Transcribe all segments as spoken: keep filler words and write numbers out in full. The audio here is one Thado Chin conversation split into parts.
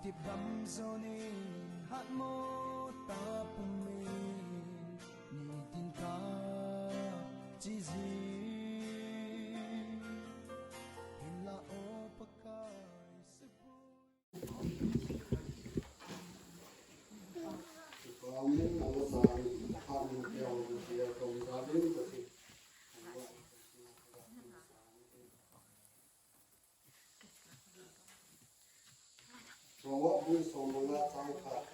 Tipdam zonin hatmo ta pumin, nitin ta chi jing, hinla o Pakai Sibu. Amen. Amen. Proverbs bung som le nga chang khat.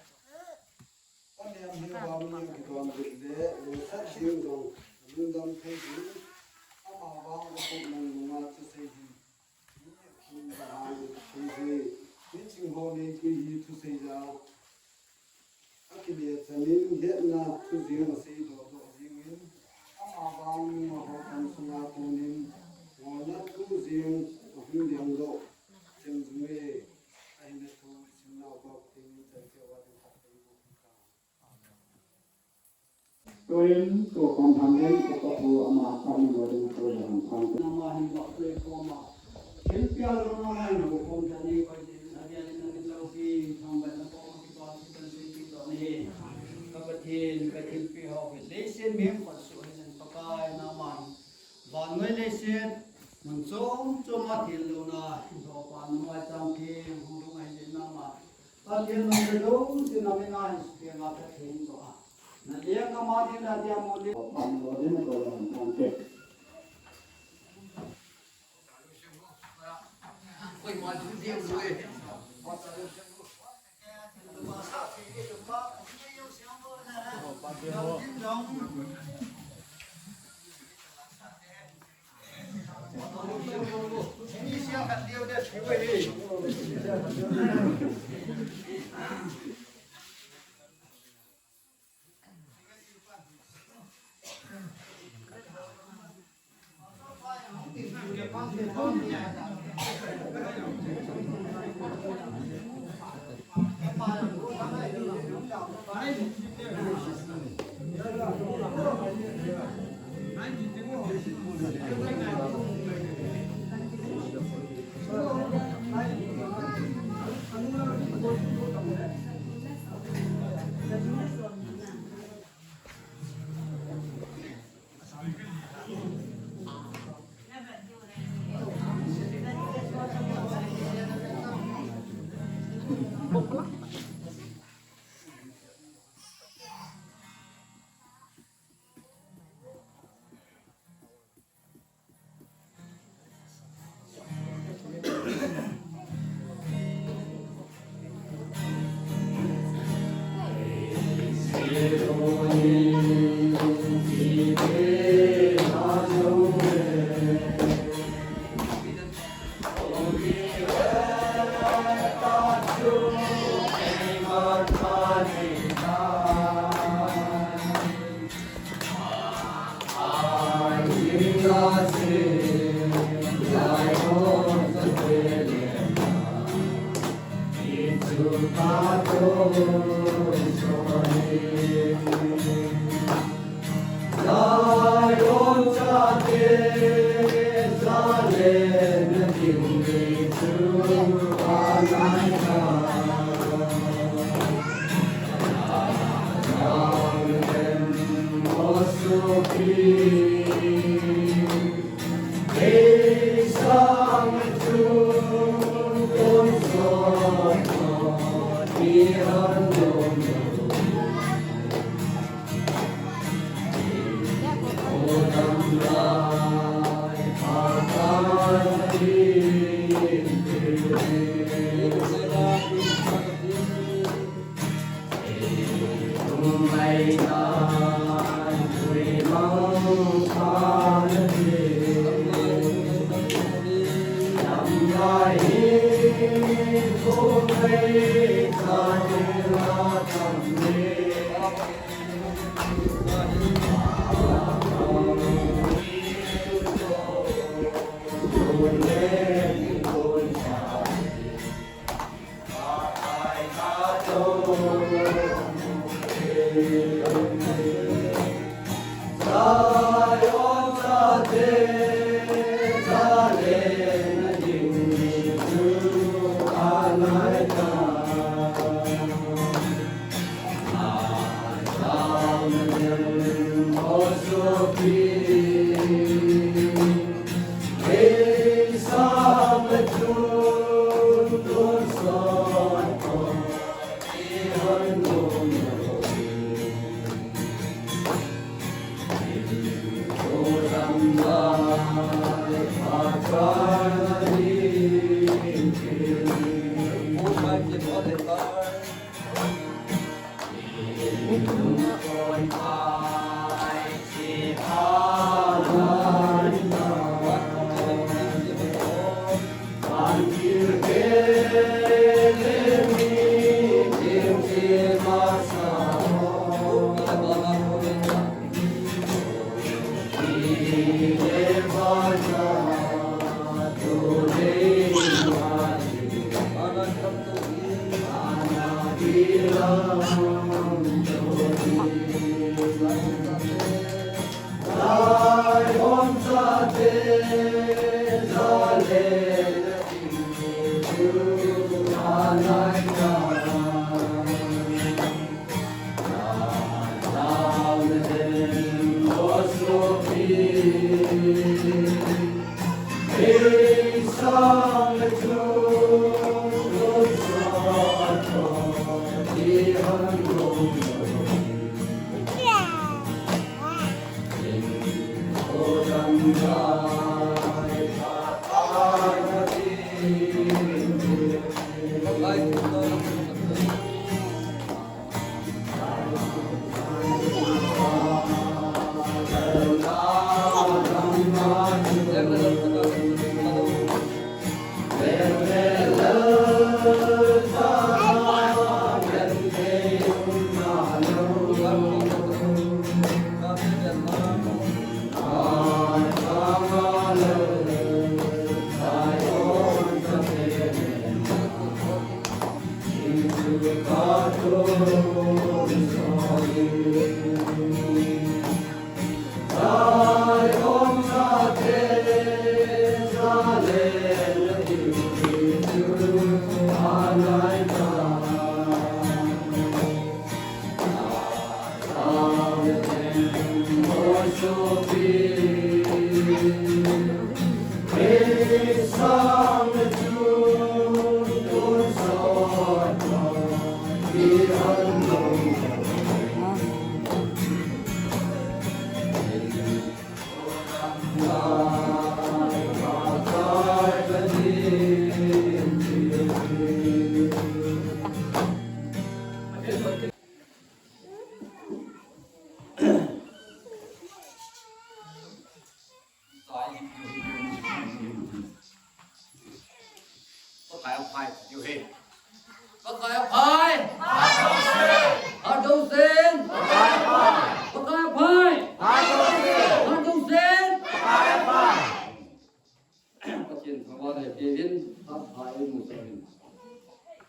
Anem hiu vang ni kidon bit le, lungset ding jong lungdam thei ding. Ama vang a pum nung nunga thusei hi. Ni khun vang thei hi. Ni ching ho nei ki hi thusei ja. Akile chanin hetna thu jing asei doh doh jingin, ama vang nungah ho kam sunga konin, ngolna thu jing ahung liang doh chem jing e, ahina thu simna bak tin chan che wa ding khat thei bu ka. Tuin, tu kon thang in, tu ko thu ama sa ni lo ding tu le han thang. Nama hin bak tui koma. Thilpia lo nama hin bu kom thani ko jin, adia ni na min lo pi, thang ba na ko ma ki pa si kan si ki to ni. Ka Pathen, ka thilpia ho ki. Leiset mi ko su hin Pakai nama hin. Vannoi leiset, mun chom chom a thil lo na, hin ho pa nama chang ki, hung dung hin nama. Pathen nung le lo, si na me na hin su ke nga Pathen to a. Na le ka ma din la dia mo le. Pan lo din ko lo pan ke. Pakai aphai, tiu he. Pakai aphai. Hatousen. Pakai aphai. Hatousen. Pathen thangvah in pia in, phat pha in mu sah in.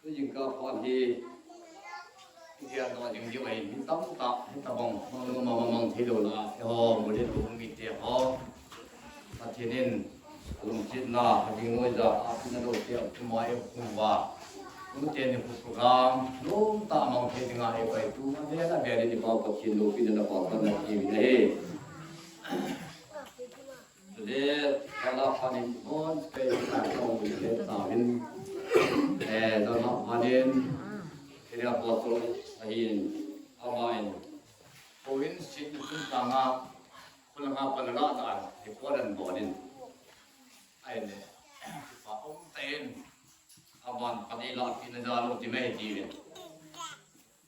Tu jingkah phat hi, i dia do jing jing ahi, mi tamtah, hitabang, mang mang mang mang thei lou la, eiho, Muolhoi hung mite ho. Pathen in, lungsetna, a ding noi ja, a pina lou te, a puma e hung va. Tu teni khu program, lungtah mang thei dinga e pai tu, a vela vela ni pa Pathen loupina na pa kan na ki vin ahi. Chule, kala phanin hon, kei na tong le tavin. Eh, dona phanin, kei a botol ahin, amain. Koin sit ni tun tanga, kula nga panala na, e kolan bonin. Ai le, pa om tain, aban panila pina jalo ti mai ti vin.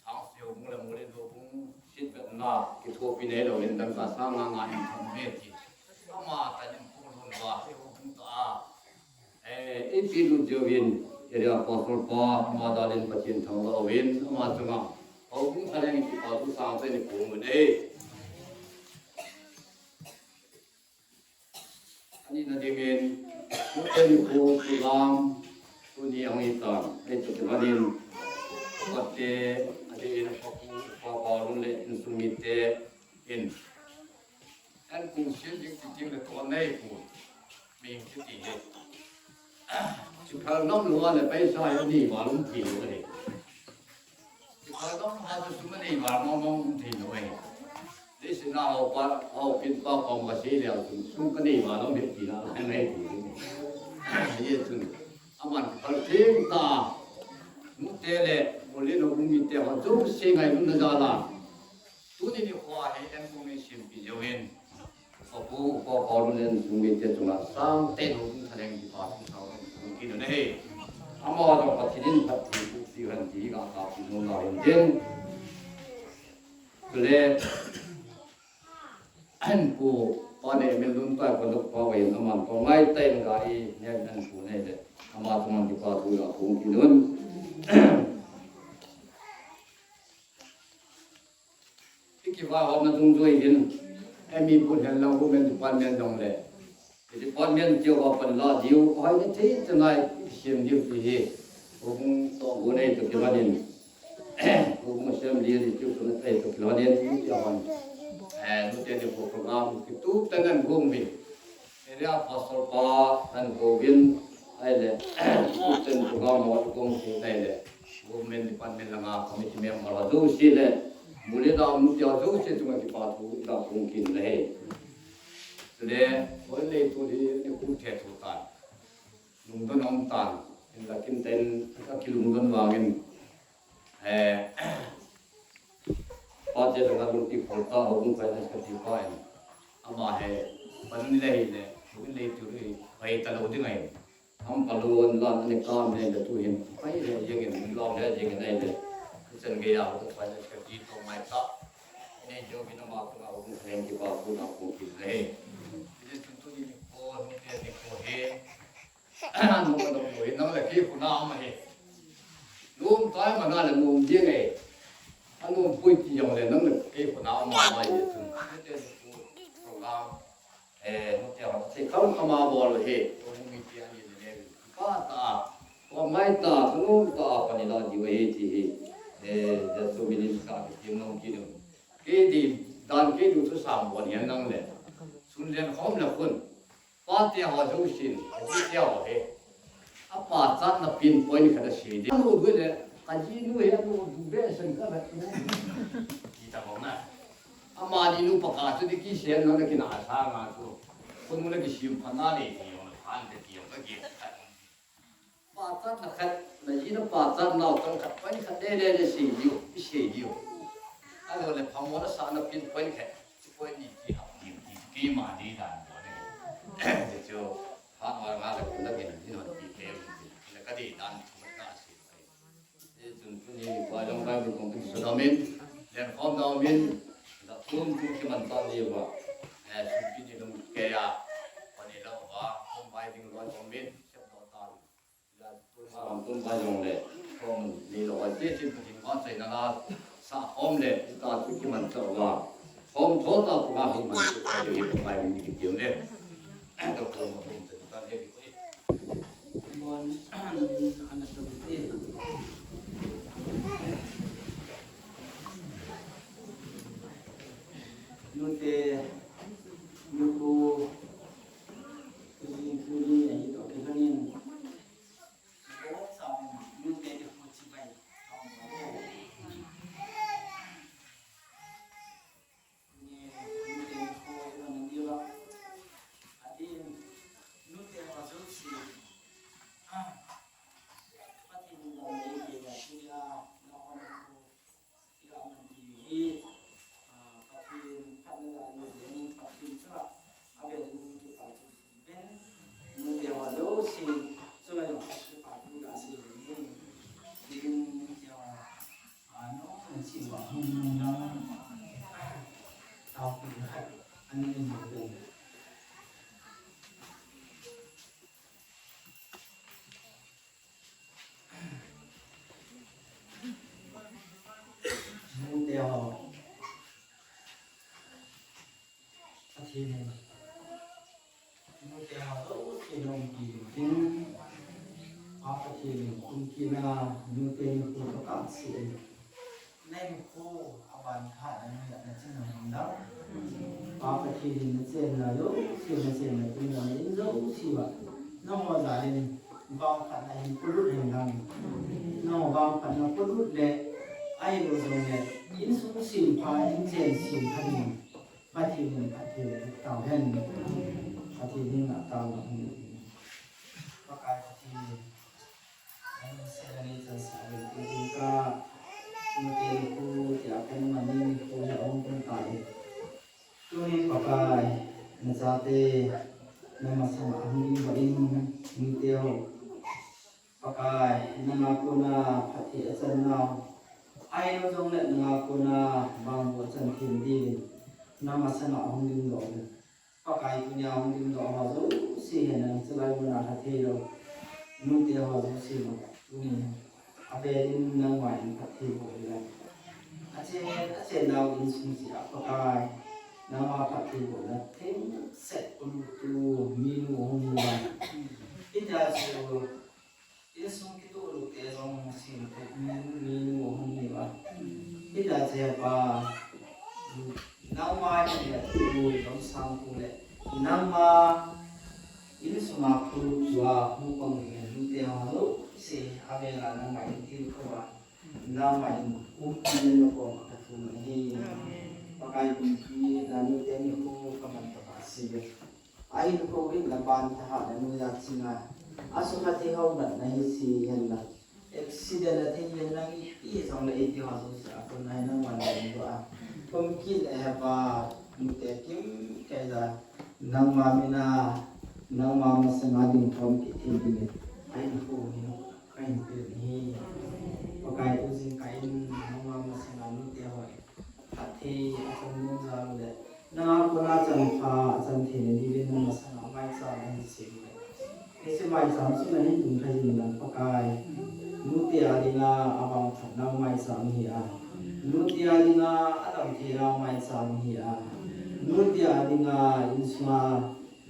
Thangsiu Muolhoi, Muolhoi houbung sitvetna kithopi nei lou in dangka sang nga nga in thang me ti. Ama tan in phung lhun va, ei houbung ta a. Eh, ei pi lut jeh uvin, area pastor pa, ama dalin Pathen thangvah uvin, ama chunga houbung thalheng in kipa thu sang pen i pung un e. Ani na dingin, Muolhoi nikho program, tuni ahung hitan, hichu kivanin, pate, adin, papu, papa, lun le, insung mite, in. An kung sin jing ti jing le to nei pu, ming ti ti he. Chu phal nom lua le paisa hi ni va lum ti le. Kidom ha chu sum anei val mong mong um thei lou ahi. Leiset a hao pa, hao pin pa kom kasei leu chun sum kanei val lou ahi tina anei ti. Hichun aman phal theng tah. Nute le Muolhoi houbung mite ho jouse ngailutna jal a. Tuni nikho hi eiho houbung in sempeh jeh in. Papu, Upa Paulun le insung mite chunga sangtah in houbung thalheng kipa thu thangvah in kit u ahi. Amaho jong Pathen in phatthei boh Tin, tule, an pu, pa ne men lun tai, pa luk pa wai, aman pa ngai tai nga i, ne an pu ne le, ama tuman kipa thu la pu ki lun. Iki va hom na tung joi hin, emi pu hen lang hu men department dong le. Department keu a pan la diu, ahai na thei chanai, siam diu ti hi. Hung to gu nei to kilanin. Hung siam diu ti keu to na thei to kilanin, ti hon. Eh, nu te ni program, ki tu ta nan gung bin. Area pastor pa, nan gu bin, ai le, tu ten program mo gung si nai le. Government department langa committee member ho jouse le, mule da nu te ho jouse chunga kipa thu, ka gung kin le he. Tule, hoi le tu hi, ni kum the thu tan. Lungdon um tan. In la kin ten, ka kilungdon vangin. Eh, pa te la lung ti khol ta, ho lung finance ka ti pa in. Ama he, pan ni le hi le, lung le tu hi, pai ta lo ding ai. Ham ka lo an lan ani kam ne le tu hin. Pai le jeng in, lo le jeng in ai le. Chen ge ya, ho finance ka ti to mai ta. Ne jo bi na ma ko na, ho lung kipa ko na ko ki le. Ni tu tu ni ko, ni te ni ko he. Nung ka dong lui, nang le kei khuna ama hi. Nung tai mana le nung ding e. Anung pui ti jong le nang le kei khuna ama ma ye tun. Te te ku program. Eh, nung te ha, se kham khama bol he. Nung mi ti ani le le. Pa ta, pa mai ta, nung ta, pa ni la di we ti he. Eh, just so many ka ti nung ki nung. Kei di, dan kei du thu sam bol hian nang le. Sun len khom le khun. Pa te ho jouse, a ji te ho he. A pachatna pin point khat a sei ding. A nu gu le, ka ji nu he, a nu du be sen ka vet nu. Ki ta bang na. Ama ni nu pa ka chu di ki sen na ki na sa nga chu. Ko nu le ki sim pa na le ni yo na phan te ti yo ka ki. Pachatna khat, na ji na pachatna u tang khat, point khat le le le sei diu, i sei diu. A lo le phamona sa na pin point khat, point ni ti ha ni ti ki ma di dan bo ne. Ti chu, ha ma nga le kun la kin, ni no ti ke, le ka di dan, na sei. E chun tu ni pa jong Bible kong kin so da min, len khom da min, da tum tu ki man ta ni ba. E, sun pi ni lung ke ya, pa ni la ba, tum bai ding lo min, sep do ta. Tum ba jong le, khom ni lo a, ti ti pu tin ba chai na la, sa khom le, ta tu ki man chau ba. Khom tho ta pu ba hi man chu ka hi pai ni ki ti le. To khom khom te ta le ki. Bon, ana to ti. Nute, nuku, kuji kuni ahi to ke kanin. Nute ho, Pathen in, nute ho jouse nom pi tin, Pa Pathen in kum kina nute nikho toh kachi in, na nikho aban khat na nui na chin na hung dau. Pa Pathen in na chenna jouse, na chenna tum na in jouse uva, nangho jal in vang khat na hin polut hen lang. Nangho vang khat na polut le, ahilou jong le, insung sempha, inchen sempha ding Pathen in phatthei tao hen. Pathen in atao hen. Pakai Pathen in, nang sehani chan sa vel tu tu ka, nute nikho tia kan man nikho hi ahung tung tai. Tuni Pakai, nachate, na masanga hung ding ba in, nute ho. Pakai, nanga kona phatthei achan nau, Ahilou jongle nanga kona bang bou chan thim diuvin, namasanga hung dingdoh uvin. Pakai tunia hung dingdoh ho jouse hin nang chulai muna lha theilou. Nute ho jouse muna tunia. Avelin nangma in phatthei boh uvin lang. Achen, achen nau insung cheh a Pakai. Nangma phatthei bohna themset pulu tu minu hung hi uva. Hitia chu insung kitoh lut te jong semthu mi, minu hung hi uva. Hitia chu hepa, nangma in le tu jong sang tu le, nangma insunga pulu tua hung pang le, nute ho jouse avela nangma in tilkhou a. Nangma in umpi in nakoma kathum ahi. Amen. Pakai kumpi, nanute nikho kaman tobang ase. Ahin kou in naban thahat nanoiya chinga. Asukha thei hou nat nahi se henlang. Accident a thei henlang ipi jongle iti ho jouse a kon nahi nangman dingdoh a. Kum kit le hepa, nute kimkei ja. Nangma mina, nangma masanga ding khom kit thei dingin. Ahin kou in. Kahin pil ahi. Pakai tu jingkah in nangma masanga nute ho hi phatthei achan nom jal u le, nanga kona chan pha achan theina diuvin namasanga maicham nahin sem u le. Hiche maicham chu nahin tung lhai jing lang Pakai. Nute a dinga avangphat nau maicham ahi a. Nute a dinga adam thei nau maicham ahi a. Nute a dinga insunga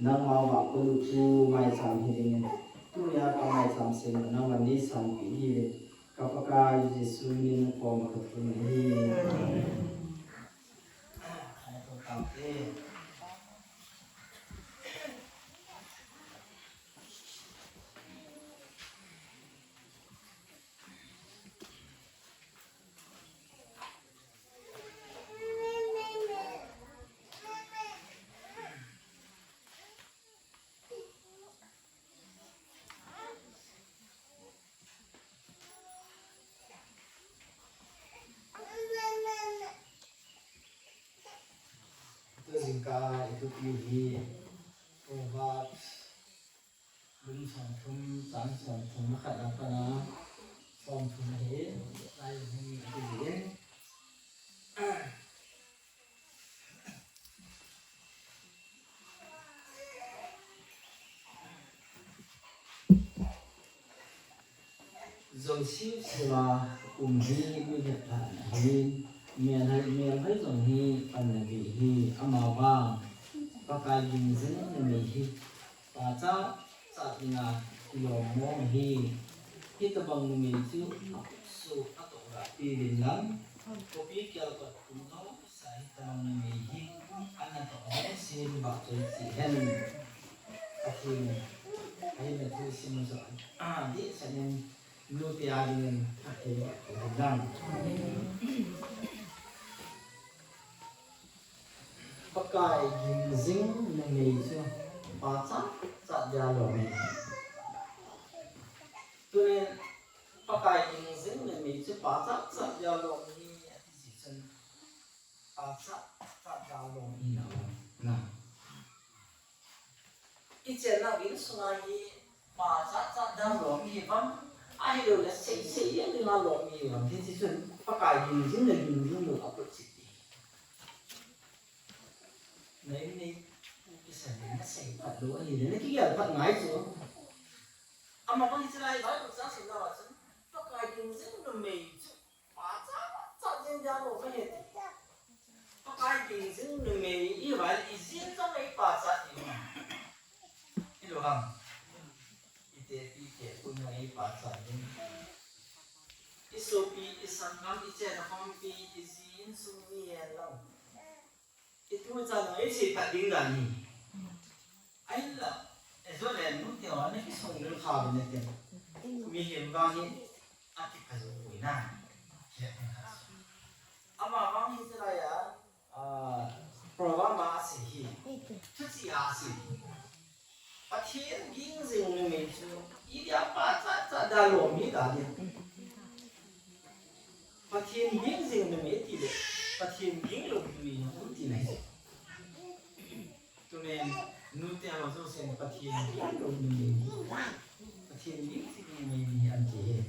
nangma vahkhol u chu maicham hi dingin. Tunia kamaicham semna nangman neisanpeh hiuvin, ka Pakai Jesu minin nakoma kathum ahi. Tu jingkah i thupi hi Proverbs bung somthum, chang somthum le khat a pat a somthum ahi, lai hung i thupi in. Jouse sela um hi mihet lhahna ahi, melhoi, melhoi jong hi panna bei ahi, amavang Pakai ging jing numei hi pachat chat dinga kilom mong ahi. Hitobang numei chu asoh atoh ga peuvin lang, khopi kelkot kum jong Sa hi tamang numei hi, ana toh ho sin vahchoi cheh hen. Pathen in, ahin a thu sim jong, a, dehset in, nute a dingin, a thei vah choi hen lang. Pakai ging jing numei chu, pachat chat dia lom ahi. Tunin, Pakai ging jing numei chu, pachat chat dia lom ahi, ati jeh chun. Pachat chat dia lom ahi na. Na. I chennau insunga hi pachat chat dia lom ahi vang. Ahilouleh sei sei jeng dinga lom ahi vang. Hiti chun Pakai ging jing le ging jing lou a put cheh. Na in nei pu kisan le na sei phat lou ahile na kigel phat ngai chu. Amavang hiche lai Bible chang simna uva chun Pakai ging jing numei chu pachat chat jing dia lom ahi ti. Pakai ging jing numei i vang i jin jong ei pachat ding. Hilou ham. I tepi te pun jong ei pachat ding. I sopi, i sanggam, i chena khompi, i ji insung mi hen lang. I tu i cha jong ei sei phat ding dan ahi. Ahinla, ejole nute ho ana kisong lel kha uvin nate. Mihem vang hi akipha jou poi na. Amavang hiche lai a, ah, proverb a asei hi. Thuchih a asei hi. Pathen ging jing numei chu, i dia pachat chat dia lom ahi ta dia. Pathen ging jing numei tile, Pathen ging lou numei jong um tina ahi. Tunin, nute ho jousen Pathen ging lou numei, Pathen ging jing numei hi an ti ahi.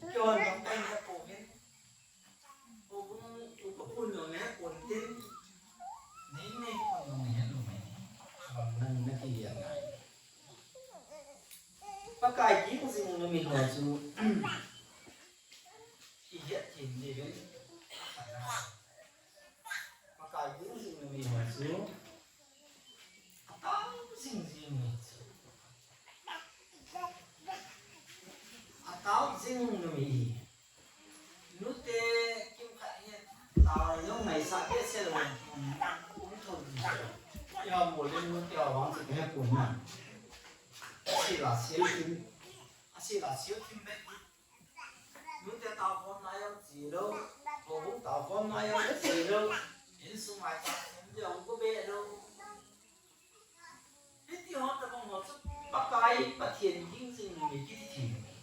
Keihon jong kahin he pouvin. Ihet thim ni vin. Pakai ging jing numei ho chu. Atao jing jing numei chu. Atao jing numei. Nute kimkhat hi tao jong ngaisah behseh lou. Kum thum ni. Iha bol in nute ho vang chu kahe pon na. Asei la sel thim. Asei la sel thim beh. Nute taokhomna jong che lou, houbung taokhomna jong che lou, insung maicham jong ko be lou. Hiti ho tabang ho chu Pakai Pathen ging jing numei kiti thei.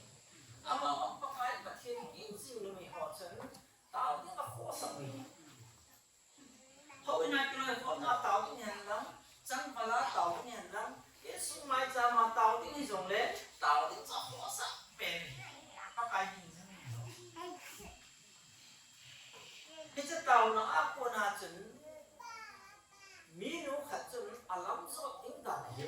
Amavang Pakai Pathen ging jing numei ho chun tao ding akhohsah uve. Houin a kiloikhomna tao ding hen lang, changval a tao ding hen lang, insung maicham a tao ding hijongle, tao ding chu akhohsah pen. Pakai ging jing numei ho. Hiche taona a kona chun, minu khat chun alam jot ding dan ahi.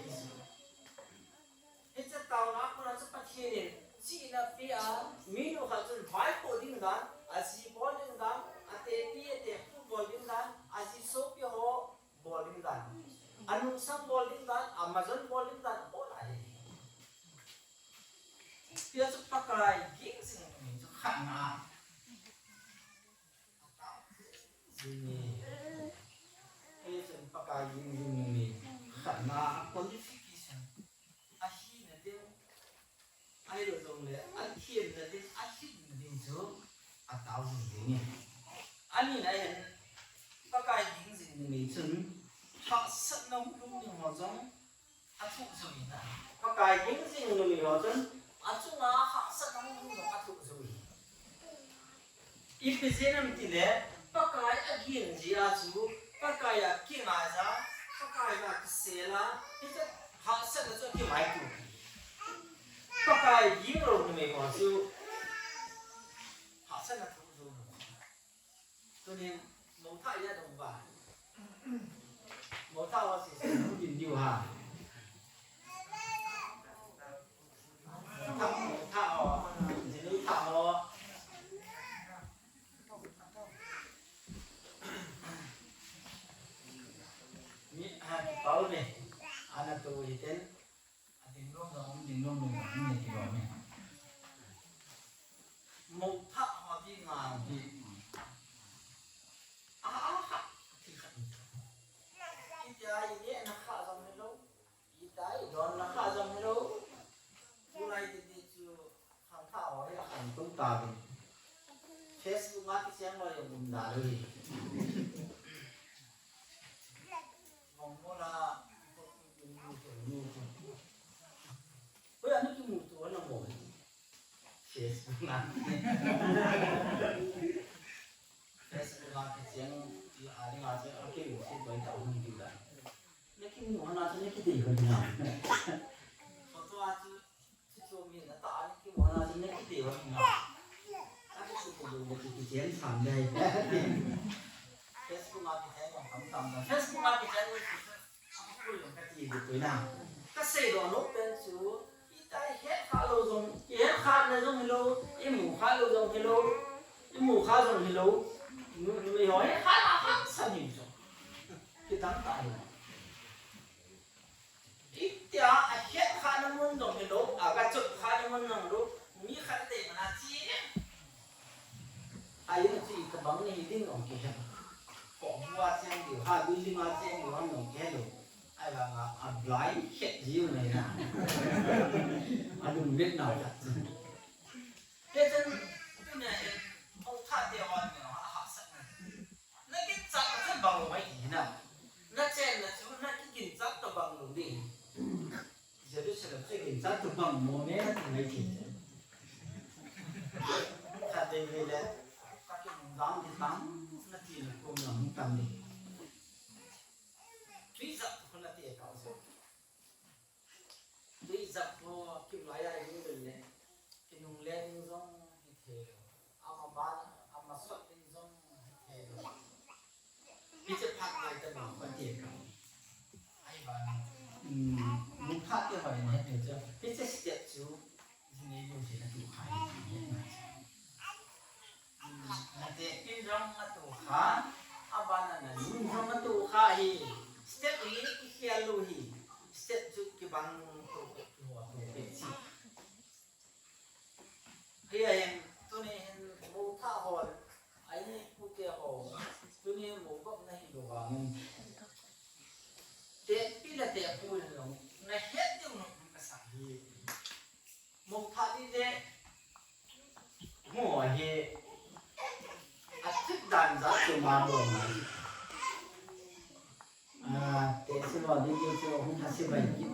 Hiche taona a kona chu Pathen in chihna apeh a, minu khat chun vaipoh ding dan, aji bol ding dan, atepi, atepu bol ding dan, aji sopi ho bol ding dan, anungsang bol ding dan, amajon bol ding dan, abol ahi. Hijeh chun Pakai ging jing numei chu khatna. Jing e. Hijeh chun Pakai ging jing numei khatna qualification. Ahina ding, ahilou jongle, athemna ding, athemna ding chu atao jing ding e. Anina hin, Pakai ging jing numei chun, hahsatna hung lhung ding ho jong athoh jou ahi. Pakai ging jing numei ho chun, achunga hahsatna hung lhung jong athoh jou ahi. Ipi jeh ham itile, Pakai aging jeh a chu, Pakai a kingai a, Pakai a kisel a, hiche hahsatna chu akimaito. Pakai ging lou numei ho chu, hahsatna thoh jou lou. Tunin, mou thah a dong uva. Mou thah ho sese, din diu ham. Thah, mou thah ho, jilei thah ho. Mi, ha, pau ne, ana tu hiten. Ading lom jong um, ding lom lom jong um, ti lom e. Mou thah ho ti ngal ti. A, a, ha, ti khat. Itia inehna kha jong hilou. Itia idonna kha jong hilou. Tulai titi chu khangthah ho hi akhang tum tave. Facebook a kicheng loi jong um da lou hi. Vong mo la, Hoi, ana kimuto ana mo. Facebook na. Facebook na kicheng, a ding a cheng, a kimu si boi ta hung di la. Na kimu ana cheng, na kidei hon na. Photo a chu, chu chu mi na ta, ana kimu ana cheng, na kidei hon na. A kisu ko do, na kicheng sam dai. Facebook a kicheng, tam tam na. Facebook a kicheng, Kasei doh nom pen chu, itia ihet kha lou jong, ihet kha na jong hilou, imu kha lou jong hilou, imu kha jong hilou, nu, numei ho het kha na hahsat hi jong. Kitam tah hi. Itia ahet kha na mun jong hilou, aga chop kha na mun jong lou, mi khat te mana chi. Ahin chu itobang nahi ding jong kihe. Kho bua cheng diu, ha building a cheng diu ham jong kihe lou. Ahivanga, a blind khet jiu nai na. Alung vet nau khat. Hichun, tuna hin, mou thah te hon, mi hon ahahsat na. Na ginchat na chu bang lou mai ti na. Na chenna chu, na kiginchat tobang lou ding. Jerusalem chu ginchat tobang mo me na ti mai ti. Khat vei vei le, ka kinung dam di tam, na ti na kum na hung tam di. Tui jap khu na ti e kau se. Tui jap khu kim lai a i hung le, kinung le ding jong hi thei lo. Ama ban, ama sot ding jong hi thei lo. Hiche phat lai ta bang pa ti ka. Ahivang, um, mou thah te hoi ne, te chu. Hiche step chu, jinei lou thei na tu khai. Jong atoh kha, abana nanung jong atoh kha hi. Step hi ikhel lou hi. Step chu kibang to, kiho to, kichi. Hiya hin, tuni hin, mou thah ho, ai ni pute ho, tuni hin mou gop nahi lou vangin. Tepi le tepu in jong, nahet diu nom kasa hi. Mou thah ding le, mo hi, athip dan jat chu ma bol ngai. Ah, te si lo ding ding chu hung thase bai kit.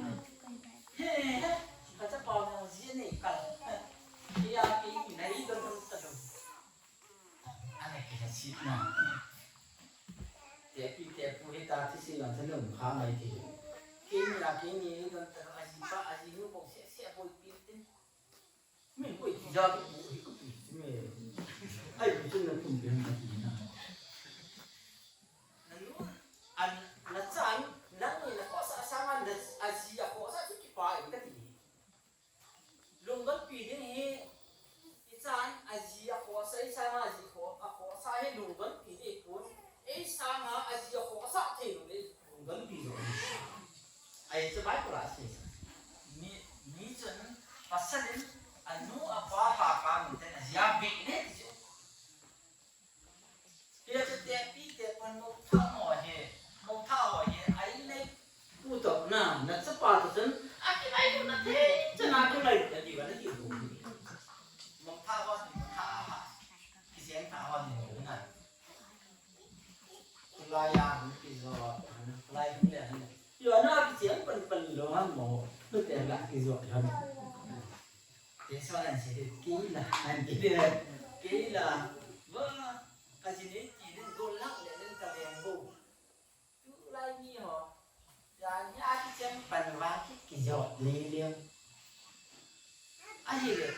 He, he, ka chapa nang ji nei kal. Kei a kei mi nai don don ta lo. Ana kei ha si na. Tepi tepu hita thase lo, thase lo kha mai ti. Kei mi a kei mi don ta lo, aji pa, aji nu ko se se boi pi tin. Mi koi ti ja tu ko hi ko ti ti mi. Ai, ko chun na tum pe na ti na. Nanu, an, nachan, nang ni na khosa sanga na, aji a khosa chu kipa in kati. Lungdon pi ding hi, ichan aji a khosa, isanga aji kho, a khosa hi lungdon pi ding pon. Isanga aji a khosa thei lou le, lungdon pi lou. Ai, chu Bible a sei sa. Mi, mi chun pasal in anu apa pa ka mun ten aji a be le ti chu. Hia chu tepi tepu in mou thah ho hi, mou thah ho hi, ai nei pu toh na, na chapa toh chun, a kingai lou na thei, chun a kingai lou na ti va na ti lou. Mou thah ho hi, mou thah ho. Kisem thah ho hi, mou na. Tulai a, hung kijot, tulai hung le, hung le. Yo, na kisem pan pan lou ham mo. Tu te la kijot ham. Te so nan se de kila, nan kila, kila. Ba, ka ji nei ti den go lak le den ka leng go. Tulai ni ho. Ya ni a kichem pan va ki kijot le le. Ahile.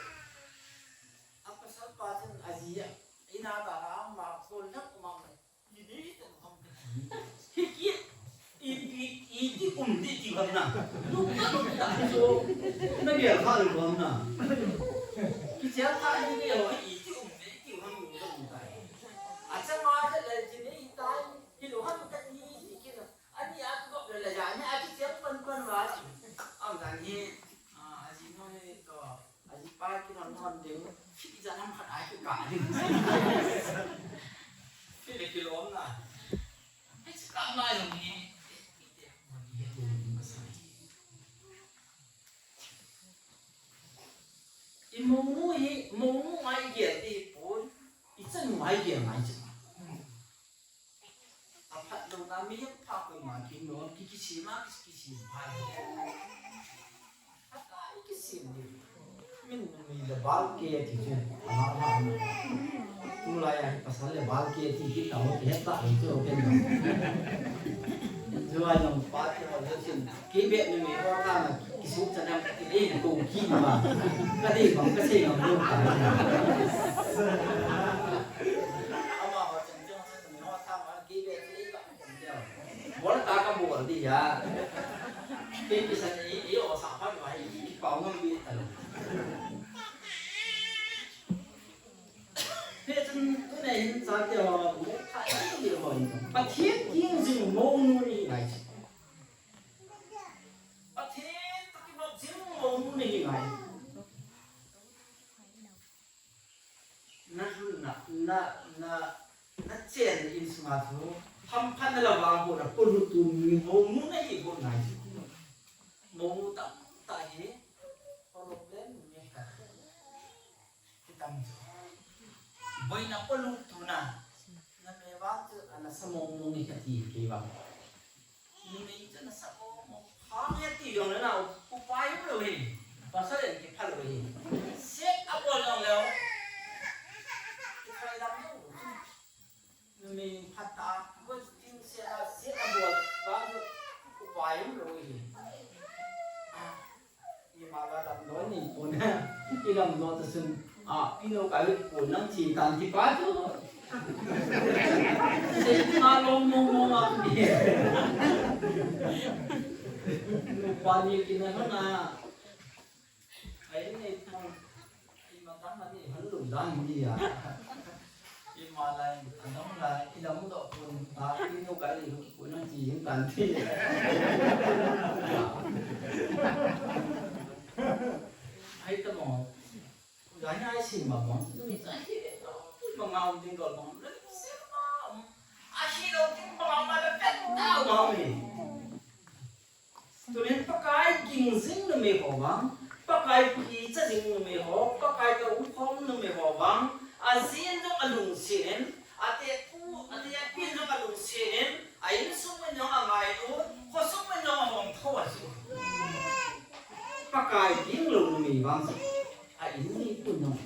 A pasal pa chun aji a. Ina da ra ma go lak ma. Hiki, i, i, iti um ti ti ham na. Lukta lukta so. Na gel kha lou ham na. Kichel kha ni ni ho iti um ti ti ham lukta lukta. Achama ja la ji ni tai. Hilou ham ka ni ni kina. Ani a tu ko la ja ni a kichel pan pan va. Am dan hi. Ah, aji no ni ko. Aji pa kilhon lhon ding, fit ijat ham khat a kikah ding. Fit le kilom na. Ai, chu kah ngai jong hi. I mounu hi, mounu ngai gel ti hi pon, ichanu ngai gel ngai chu. Aphat lou na mi pha koima kin lou, ki, kisem a, ki, kisem pha lou. Apha i kisem di. Min mi le bal ke ti chu. Ama pha mi. Tulai a pasal le bal ke ti ki tao ke ta lou chu ken. Chu ai long pa ti ho le chin. Kei beh numei ho tah a, kisuk chanam kati le, kou kima. Kati bang kasei ngam lou ta. Ama ho chang chang chang numei ho tah a, kei beh ti ka. Bol ta kabol di a. Kei kisan i, i o sa pha ba i, i pau ngam pi ta lou. Hichun, tuni hin chate ho, mou thah i ti ho in. Pathen kingjing mounu ni ngai chu. Pathen toh kinop jing mounu ni ngai. Na lhun na, na, na, na chen insunga chu, hamphatna le vangbohna polut tu mi mounu na hi bol ngai chu. Mounu tamtah hi, problem ni ka. Kitam chu. Boina polut tuna. Na me vang chu ana sa mong mong ni kati kei vang. Numei chu ana sa mong mong. Phang he ti jong le na upai um lou hi. Pasal in kiphal lou hi. Set abol jong leu. Kiphal dam lou. Numei phatah a, vo tin se a, se a bol, vang upai um lou hi. Ah, ima la lamdon nei pon. I lamdon ta sun, ah, pinu ka hi pon nang chin tan ti pa chu. Se ti ma long mong mong a. Nupa ni kin na na. Ai nei pon. Ima tang ani hal lou dan ni a. Ima lai. Yin tan ti. Ai ta mo. Ga ni ai sin ma mo. Ni ta hi. Ma ngau ding dol mo. Ni se ma. A hi lo ding ma ma la pet ta ma ni. Tunin Pakai ging jing numei ho vang, Pakai kicha jing numei ho, Pakai toh umkhom numei ho vang, ajin jong alungset in, atepu, atepi jong alungset in, a insung in jong angailu, khosung in jong ahomtho a chu. Pakai ging lou numei vang chu, a in mipu jong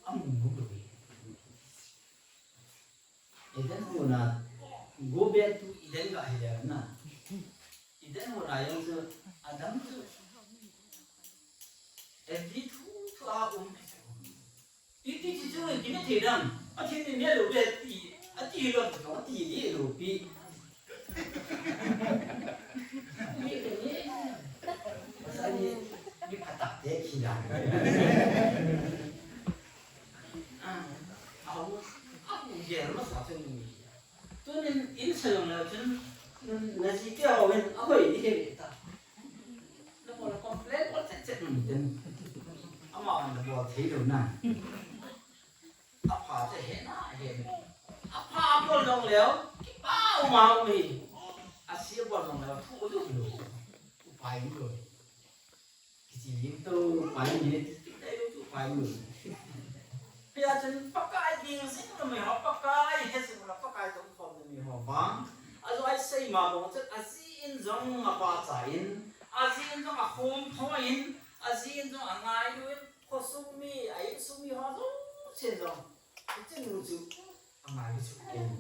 amu lou ve. Eden hon a, go back to Eden ga hi le na. Eden hon a jong chu, Adam chu, Eve thu thu a um. Iti ti chu, kini thei dam, Pathen in ne lou le ti, ati lou chu, ati ni lou pi. Ni, ni, ni phatah te khi dan. Ah, au, au, gel masa chun ni. Tunin in sa jong le chun, na jite ho hin, ahoi ni he ta. Na ko la complain ko chet chet ni ten. Ama an da bol thei lou na. Apha chu he na, he na. Apha abol jong leu, kipa uma umi. Asi abol jong leu, thu lou lou. Upai lou. Kichi lim to, pai ni, ti, ti, tai lou chu pai lou. Hia chun Pakai ging jing numei ho, Pakai he jing la, Pakai toh umkhom numei ho vang. Ajo ai sei ma bang chun, aji in jong apa cha in, aji in jong ahomtho in, aji in jong angailu in, khosung mi, a insung mi ho jong, chen jong. Hiche nu chu, angailu chu kei ni.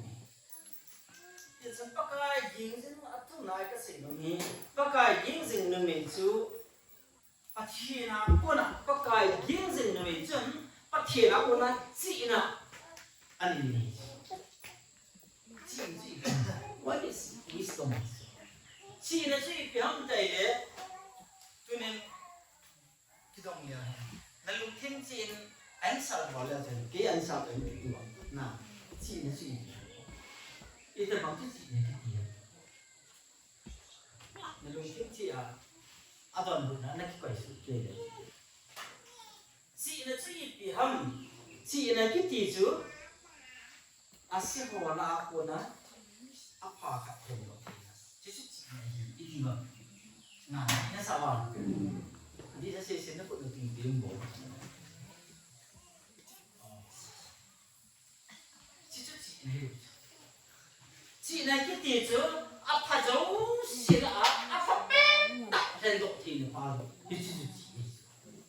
Hichun Pakai ging jing a tunai ka sei nom hi. Pakai ging jing numei chu Pathen a kona Pakai ging jing numei chun Pathen a kona chihna ani nei. Chihna chu ipi ham? What is wisdom? Chihna chu ipi ham tile tunin kidong le hen. Na lungthim chih in answer bol le chen. Kei answer bol le tu. Na, chihna chu ipi ham? Itobang chu chihna kiti ham? Na lungthim chih a, adonbutna na kikoi suh kei le. Chihna chu ipi ham? Chihna kiti chu, ase ho lah a kona, apha khat lhendoh theina. Chuchu chihna ahi, iti vang. Na, na sa vang. Di sa se se na khut na ting ting bol. Chuchu chihna ahi. Chihna kiti chu apha jouse lah a, apha pentah lhendoh theina pa. Hichu chu chihna ahi.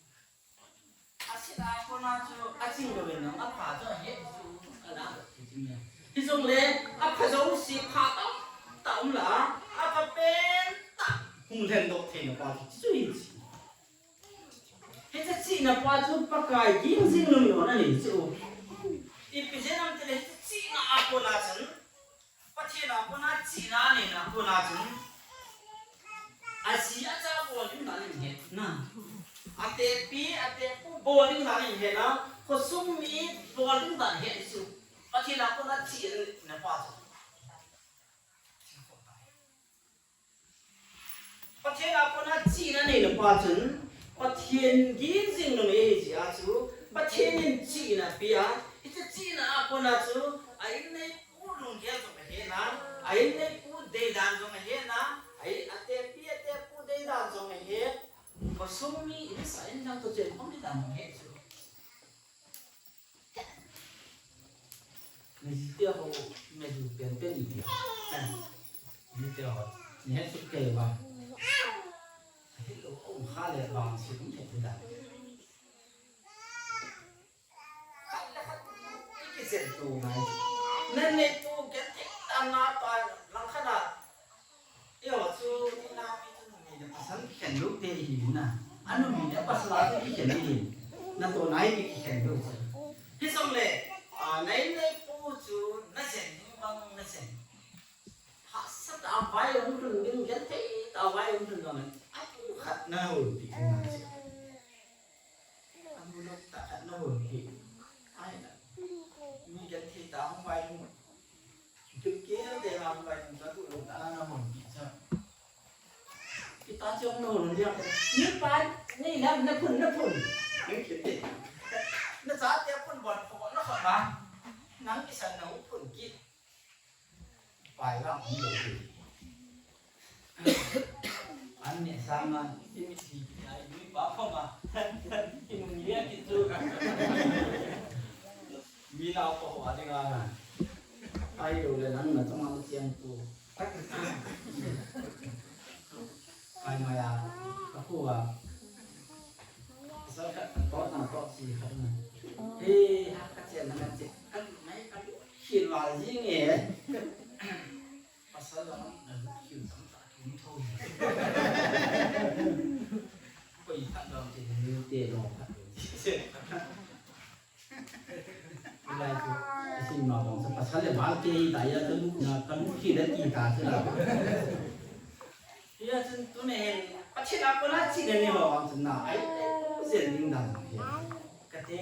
Ase lah a kona chu aching louvin lang apha chu ahe chu alah doh thei chu ahi. Hijongle apha jouse pha tamtah um lah a, apha pentah hung lhendoh theina pa chu chuchu ahi. Hiche chihna pa chu Pakai ging jing numei hon anei chu. Ipi jeh ham tile hiche chihna a kona chun, Pathen a kona chihna aneina a kona chun, aji acha bol ding dan ahin het na. Atepi, atepu bol ding dan ahin het na. Khosung mi bol ding dan ahin het chu. Pathen a kona chihna pa chu. Pathen a kona chihna neina pa chun, Pathen ging jing numei ahi jeh a chu, Pathen in chihna apeh a, hiche chihna a kona chu, a inneipu lunggel jong ahet na, a inneipu deidan jong ahet na, a in, atepi, atepu deidan jong ahet, khosung mi in sa in lang toh chen khom deidan jong ahet chu. Najite ho, naju penpen iti. Najite ho, nahet sut kei uva. Hello, um kha le vangset um thei da. Khat le khat, i kijen to ngai. Nanei to genthei tah na pa lang khat na. Eiho chu, i naomi chu numei le pasal kikhen lou te ihi na. A numei le pasal a chu kikhen ihi. Natohna ipi kikhen lou chu. Hijongle, a, na inneipu chu najen ding bang najen. Hahsatah a vai hung lhun ding, genthei tah a vai hung lhun ding. Apukhat na hol pi na chu. Amu lou tah khat na hol pi. Ai na. Mi genthei tah a hung vai lhun. Gilkel te hung vai lhun ta tu lou ta. Jong no lun dia. Ni pa, ni lam na phun, na phun. Ni kiti. Na chate phun bon, phun na kha ma. Nang kisan na phun kit. Pai lam ni lo. An ne sama, ni mi si, ai, ni pa kha ma. Ni mi ya kitu. Mi la ko wa ding a na. Ai lo le nang na chama siang tu. Ai maya, ka pu a. Sa ka to na to si ka na. He, ha ka chen na ka chen. Ka lu mai ka lu. Khi la ji nge. Pasal la na lu khi sam ta ki ni tho. Ko i ka dong te ni te lo ka. Hilai chu, isim ma bang sa pasal le bal ke hi ta ya, ka lu na, ka lu khi da ti ta chu la. Hi a chun tu ne hen, Pathen a kona chi ne ni ho bang chun na, ai, ai, zen ding dan hi. Ka te,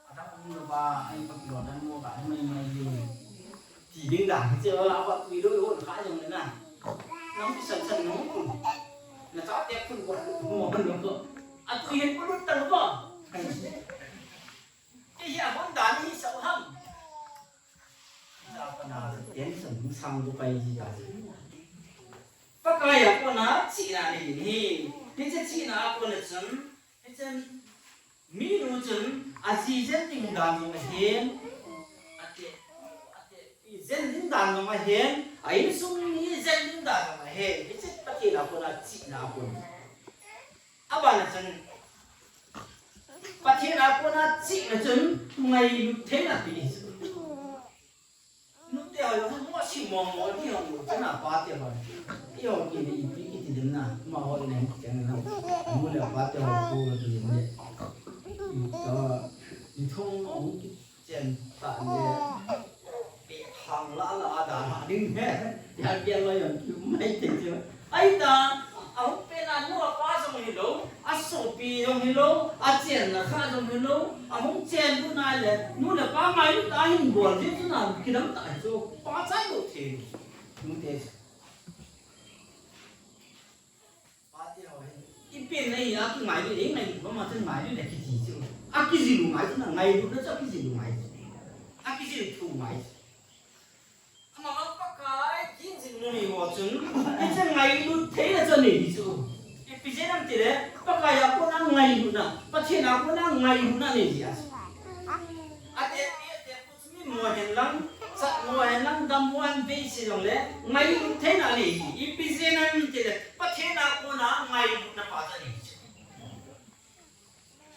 a dang um lo ba, ai, pa kilo dan mo ba, ai, mai, mai, yu. Ti ding dan, che, a, ba, tu lo, ho, kha jong le na. Nang ki san san no. Na chate phun ko, mo, no ko. A tu hen ko lut ta lo ba. Kei hi a bon dan hi sa u ham. Sa pa na tension hung sang ko pai ji ta. Pakai a kona chihna nei hi. Hiche chihna a kona chun, hiche minu chun a ji jen ding dan jong ahin. Ate, ate, i jen ding dan jong ahin. A insung i jen ding dan jong ahin. Hiche Pathen a kona chihna a kona. Abana chun, Pathen a kona chihna chun ngailut theina ti hi chu. Nute ho jong mo si mo mo ti ho jong chun a pate ho. I ho kiti ipi kiti dem na, ma ho nei chang na. Mu le pate ho ku ti dem le. Ka, ni thong ho ki Chen ta le. Pe thang la la da la ding he. Ya kia lo yong kiu mai te chu. Ai ta, a hung pe na nu a pa jong hi lo, a sopi jong hi lo, a chen na kha jong hi lo, a hung chen tu na le, nu le pa ngai ta hin bol je tu na, kidam ta chu, pa chai lo the. Nu te. Pate ho hin. I pen na hi a kingailut, i ngailut, mama chun ngailut le kiti chu. A kijil u ngai chu na ngailut na chu a kijil u ngai chu. A kijil thu ngai chu. Ama ma Pakai kijil u nei ho chun. I chun ngailut theina chu nei chu. Ipi jeh ham tile, Pakai a kona ngailutna, Pathen a kona ngailutna nei ji a chu. Ate pi, ate pu. Mi mo hen lang, chat mo hen lang, dam mo hen beisei jong le, ngailut theina nei hi, ipi jeh ham tile, Pathen a kona ngailutna pa chu nei chu.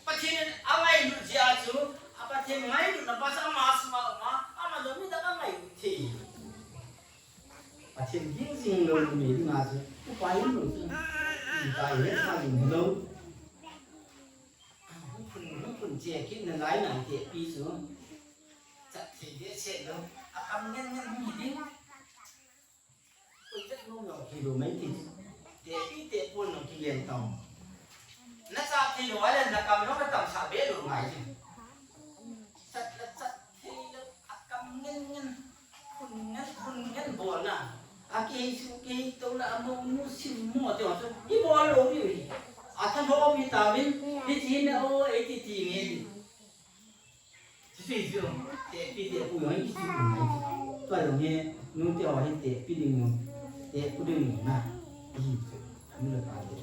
Pathen a ngailut jeh a chu, a Pathen ngailutna pa chu ama sunga uma, ama jong midang a ngailut thei. Pathen ging jing lou numei dinga chu, upai um lou chu. Upai het sa jing lou. Hung phun, hung phun che kit nalai nai Tepi chu. Chat thei behseh lou. A kam ngen ngen hung hi ding. Koi vet nom lou hi lou mai ti. Tepi Tepu nung kingen tong. Na chat thei lou a le na kam nung na tam sa be lou ngai ti. Chat la chat thei lou. A kam ngen ngen. Phun ngen, phun ngen bol na. A kei su kei to na a mo nu sim mo te ho chu. I bol lou diu hi. A thalhom hi tauvin. Hiche hin o, ei ti ti nge. Ti sui chu. Tepi Tepu jong hi chu ngai chu. Tua jong hi, nu te ho hi Tepi ding jong. Tepu ding jong na. Hi chu. Nu le pa te.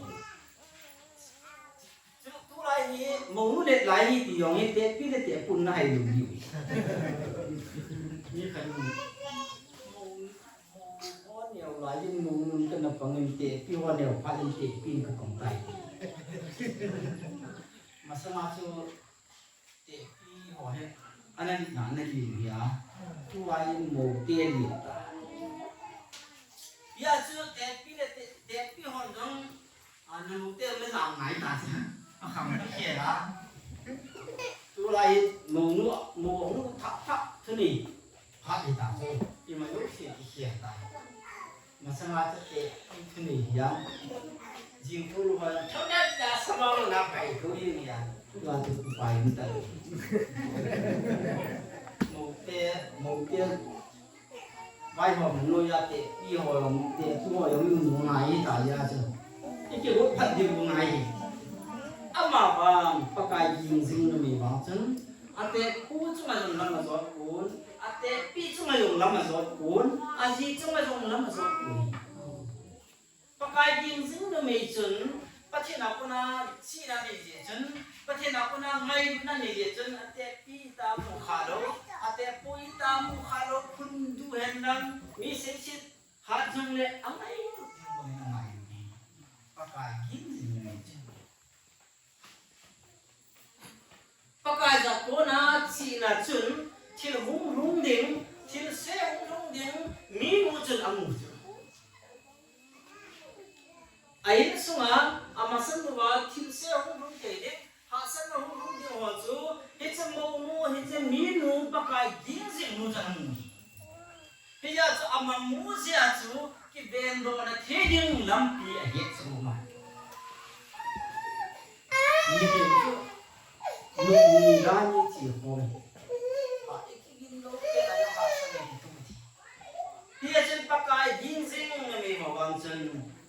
Chu, tulai hi, mounu let lai hi, ti jong hi, Tepi le Tepu na hai lou diu. Mi khat in, mounu, mounu ho neo lai in, mounu kana pang in, Tepi ho neo phat in, Tepi in kapang tai. Masanga chu, Tepi ho hi, ana li na, ana li hi a. Tulai in, mou te li ta. Hia chu, Tepi le Te-, Tepi hon jong, A, nanu te le jang ngai ta chu. A kham ki khel a. Tulai mounu, mounu thah thah thu ni. Phat hi ta chu. Ima jouse ki khel ta. Masanga chu Tepi thu ni hi a. Jing thu lu ha. Thau da da sama lo na pai thu ni ni a. Tua chu pai ni ta. Mou te, mou te. Vaihom noiya Tepi ho jong, Tepu ho jong, nu ngai ta ja chu. I kigot phat diu ngai hi. Amavang Pakai ging jing numei vang chun, atepu chunga jong lam ajot pon, atepi chunga jong lam ajot pon, aji chunga jong lam ajot pon. Pakai ging jing numei chun, Pathen a kona chihna nei jeh chun, Pathen a kona ngailutna nei jeh chun, atepi ta mu kha lou, atepu ta mu kha lou, phundu hen lang, mi seiset hat jongle angai tu ding bangin angai. Pakai ging jing numei chun. Pakai a kona chihna chun thil hung lhung ding, thilse hung lhung ding, minu chun amu chu. A insunga, amasan uva thilse hung lhung thei ding, hahsatna hung lhung ding ho chu, hiche monu, hiche minu Pakai ging jing nu chun amu. Hijeh chun ama mu jeh a chu kivendohna thei ding lampi ahet chu ma. Mihem chu nungni dan in che khom e. Phat i kigin lou pen a hahsatna kitu ti. Hijeh chun Pakai ging jing numei ho vang chun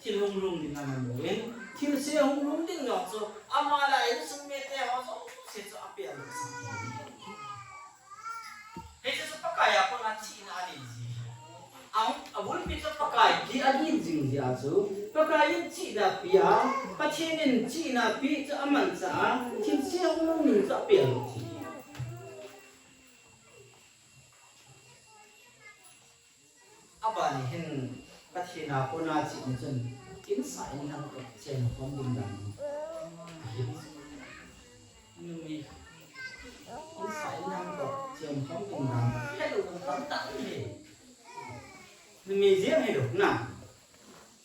thil hung lhung ding amu in, thilse hung lhung ding jong chu ama le a insung mite ho jouse chu apel lou sah. Hiche chu Pakai a kona chihna anei ji. Ahung, abulpi chu Pakai ging aging jing jeh a chu, Pakai in chihna apeh a, Pathen in chihna apeh chu amanchah a, thilse hung lhung ding chu apel lou ti. Abana hin Pathen a kona chihna chun, insah inlhang toh chen khom ding dan ahi. Numei, insah inlhang toh chen khom ding dan, helou tamtah ahi. Numei jeng helou na.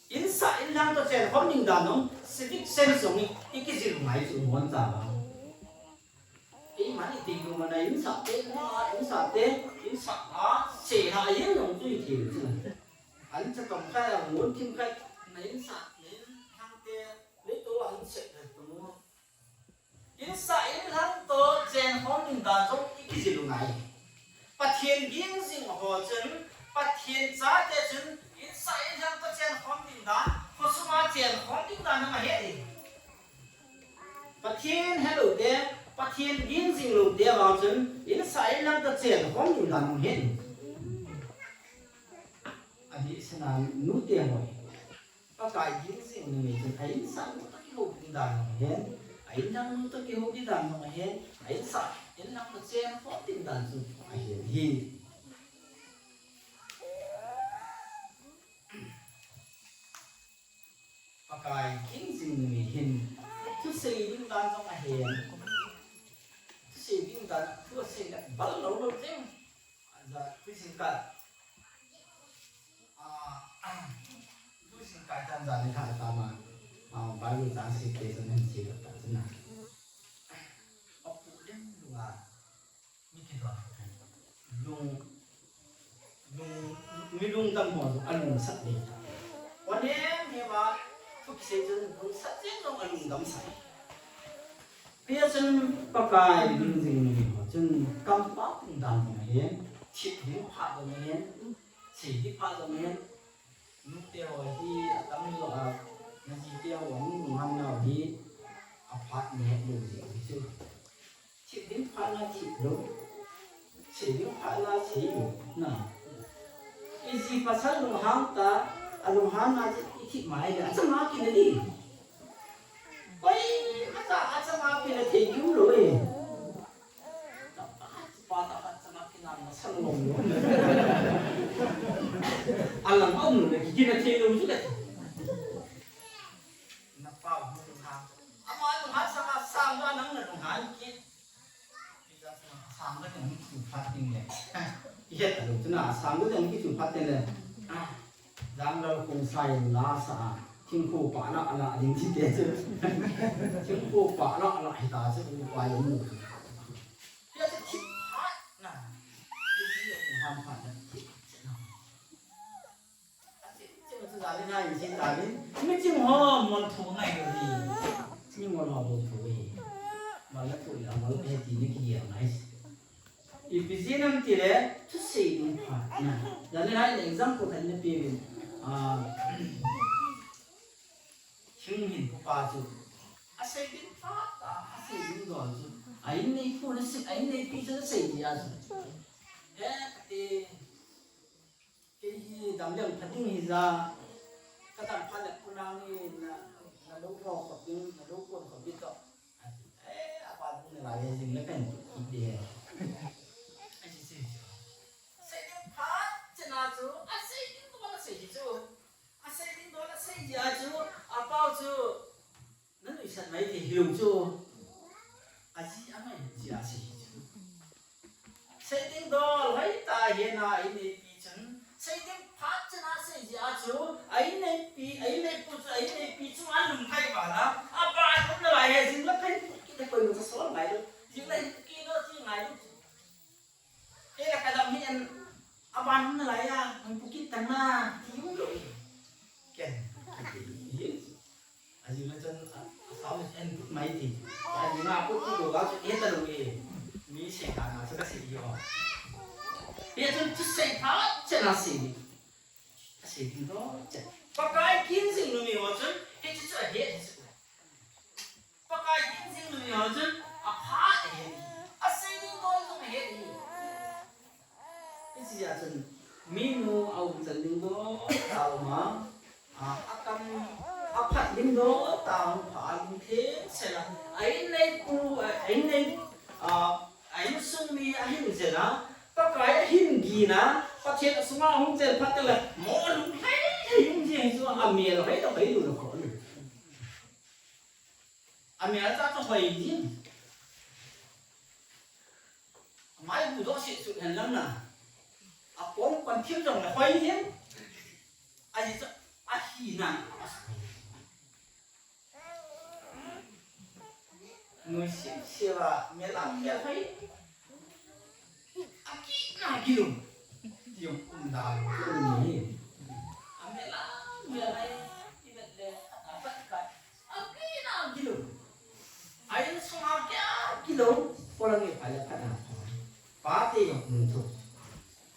Insah inlhang toh chen khom ding dan jong, civic sense jong i, i kijil ngai chu mon cha ba. Eiman i teng lou mana insah te, insah te, insah a, seina a jeng jong chu i thil chu. An cha tom kha, an ngun thim kha, na insah, na inlhang te, le to an se le to. Insah inlhang toh chen khom ding dan jong i kijil u ngai. Pathen ging jing ho chun, Pathen chate chun, insah inlhang toh chen khom ding dan, khosunga chen khom ding dan jong ahe e. Pathen helou te, Pathen ging jing lou te vang chun, insah inlhang toh chen khom ding dan jong ahe e. Adeh sena nute ho hi. Pakai ging jing numei chun a insah nu toh kihou ding dan jong ahen, a inlhang nu toh kihou ding dan jong ahen, a insah, inlhang toh chen khom ding dan jong ahen hi. Pakai ging jing numei hin, thusei ding dan jong ahen. Thusei ding dan, thu asei le bal lou lou jeng. Aja, thusei ka. Ah, tu sin kai tan jan ni kha ta ma. Ah, Bible chang si te san han si ta chun na. Apu lem lunga. Mi kidon. Lung, lung, mi lungdam ho alungsat le. Wa nem he wa, thu kisei chun lungsat jeng jong alungdam sah. Hijeh chun Pakai ging jing numei ho chun kampao ding dan jong ahen, thip ding phat jong ahen, sei ding phat jong ahen, nute ho hi atam jo a, naji te ho a nung lunghan nau hi aphat nahet lou jeh hi chu. Thip ding phat na thip lou. Sei ding phat na sei lou. Na. I ji pasal lunghan ta, alunghan na chu i thip mai le, achama kina di. Koima cha achama kina thei diu lou e. Pa ta achama kina na san lou. Alang a um lou le kina thei lou chu le. Na pa lunghan. Ama lunghan sanga sang ma nang na lunghan kit. Sang ka jong kichu phat ding le. Kihet talou chuna, sang ka jong kichu phat ding le. Ah, Janglal Khongsai in la sa a, thingkho pah lah lah ding ti te chu. Thingkho pah lah lah hita chu, upai um. Hia chu thip phat na. Ham phat na thip na. Miching ho, mol thu ngai lou hi. Miching ho, mol thu hi. Mol la thu la, mol he ti ni ki ya ngai. Ipi jeh ham tile, thusei ding phat na. Jani hai example khat na pe vin. Ah, Thing hin pupa chu asei ding phat a, asei ding dol chu a inneipu na sei, a inneipi chu asei dia chu. He, kati, kei hi damleng pha ding hija, kadam phat le kunang in na, nalou ho khop ding, nalou kon khop ding toh. Eh, apa ding nalai he jing le kan kiti he. Asei chu. Asei ding phat chena chu, asei ding dol asei chu. Asei ding dol asei dia chu, apau chu, nanuisat mai thei hilou chu. Aji angai jia asei chu. Asei ding dol hoitah hina a inneipi chun, asei ding phat chena asei dia chu, a inneipi, a inneipu chu, a inneipi chu alung thei vala, apa ding nalai he jing le kan kiti he koi nu chu sol ngai lou. Jing le kiti lou ti ngai lou. Kei la kadam hi en, aban hung nalai a, hung pukit tan na, ti hung lou. Ken. Ajing le chun, a, a sao en put mai ti. Ajing a put tu lou a chu e ta lou e. Mi sei ta na chu kasei o. Hia chun thusei phat chena sei. Asei ding dol cheh. Pakai kin jing numei ho chun, hiche chu ahe, hiche chu. Pakai kin jing numei ho chun, aphat ahe. Asei ding dol jong ahe. Hiche jeh a chun, minu aum chan ding dol, aum a, a, akam, aphat ding dol, ta hung pha ding thei sela. A inneipu, a, a innei, a, a insung mi ahin jel a, Pakai ahin gin a, Pathen asunga hung chel phat le, mo lung hei, hei hung jing chu amel hoi lou, hoi lou lou ko. Amel cha chu hoi jing. Amai bu doh seh sut hen lang na. Apong pan thim jong le hoi jing. Ahi cha, ahina. Nuisat sia, melam mel hoi. Akina kilou. Ti jong um da lou. Amelam mel hoi. Ivet le, apat kat. Akina kilou. A insung a kia kilou. Polang e pha le pha da. Pate jong um tho.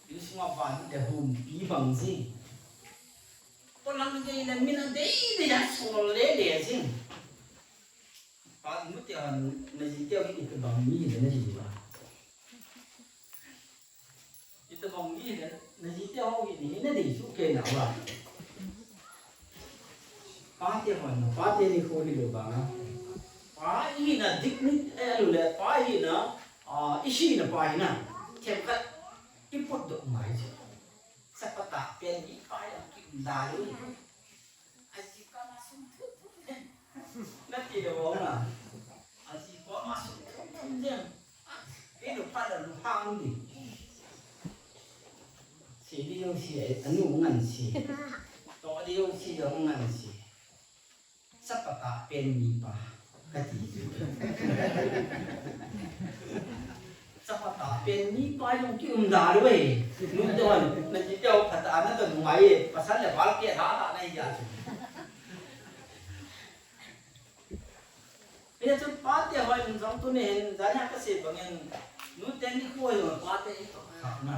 Insung a van le humpi bang ji. Polang gei le min adei dei a sol le le jing. Pa nu te hon, naji te hon itobang mi le naji ba. Itobang mi le naji te hon hi nadei su ke na ba. Pa te hon, pa te ni kho hilou ba. Pa hina dignity, eh, alu le, pa hina, ah, isi na pa hina. Themkhat ipot doh mai chu. Chapa tah pen mipa jong kium da lou. Aji koma sung thum thum jeng. Nati lou vang a. Aji koma sung thum thum jeng. Kei lou phat lou hang di. Si di jong si, anu ngan si. To di jong si jong ngan si. Chapa tah pen mipa. Kati. Chapa tah pen mipa jong kium da lou e. Nu te hon, naji te hon phatah a nato nungai e. Pasal le val ke ha ha nahi ja chu. Hia chun pate hon jong tuni hin, jan a kasei bang in, nu te nikho jong pate hi to kha na.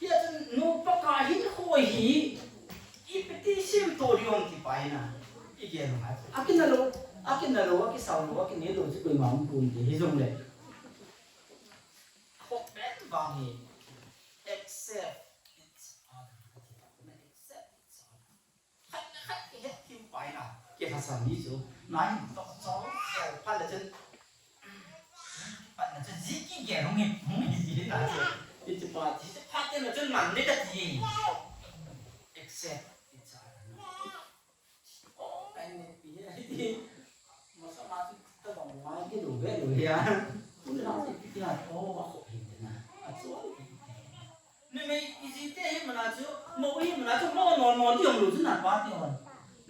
Hia chun nu Pakai hinkho hi, ipi ti semtoh ding ham ti pa hi na. I gel ngai. Akina lou, akina lou, akisao lou, akinel lou chu koima um pon te hijongle. Hop ben bang hi, accept each other. Accept each other. Khat le khat kihet thim pai na. Kei kha sa mi chu. Nai to cho, cho, phat le chun. Phat le chun ji kigel hung hi, hung hi ji na chu. Hiche pa, hiche pa te le chun man le kati. Accept each other. Oh, kai ne pi he. Masa ma chu tabang ma kilou ve lou hia. Tun la se pi ha, oh, va kho hin na. A chu. Numei iji te hi mana chu, mo hi mana chu, mo no no di ong lou chu na pa ti hon.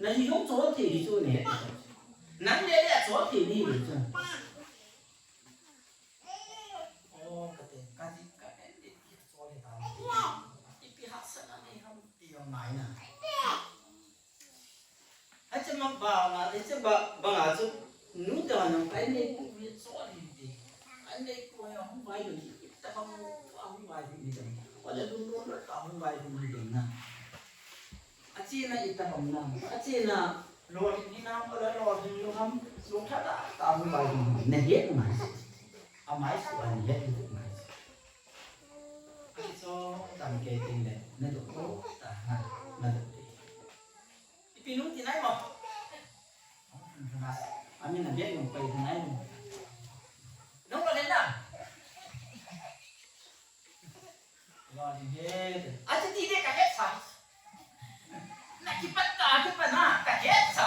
Naji hung chol thei hi chu ne. Nang le le a chol thei ni hi chu. Oh, kate, kati, ka en de, chol thei ta. Ipi hahsatna nei ham ti jong ngai na. Hiche banga, hiche ba, banga chu, nu te hon jong, ka inneipu hi chol hih in ti. Ka inneipu hi ahung vailhun, itabang ahung vailhun hidem. Ole lungmon lou tah ahung vailhun hidem na. Achena itabang na. Achena, Lolhing hinam, ala lolhing lou ham, lungthah tah tah hung vai hung ham, nahet ngai. Amai su a nahet ngai. Ahi so, tam kei teng le, nadop tah, na, nadop tah. Ipi nung ti nai mo? Amin a bek nung pai ti nai mo? Nung lo le na? Lo le he. Achu ti de ka het sa. Na kipat ta, kipat na, ka het sa.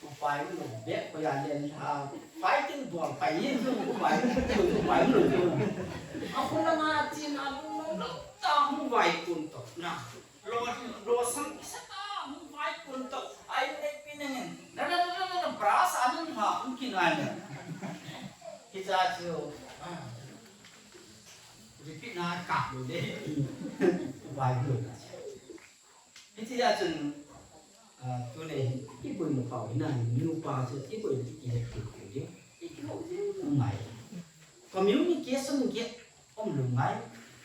Upai lo bek ko ya len ha. Fighting bol pai yin su upai, upai lo. Akhun la ma chin a lo ta mu vai kun to na. Lo, lo sam kisa ta, hung vai kun to, ai nei pi nangin. Na, na, na, na, na, na, bra sa nung ha, hung kingai na. Hicha chu, ah, repeat na ka lo de. Vai lo. Hitia chun, ah, tuni, i pui mo pau hina, nupa chu, i pui ti ki he ki ku de. I ki ho de, ngai. Communication gap um lou ngai.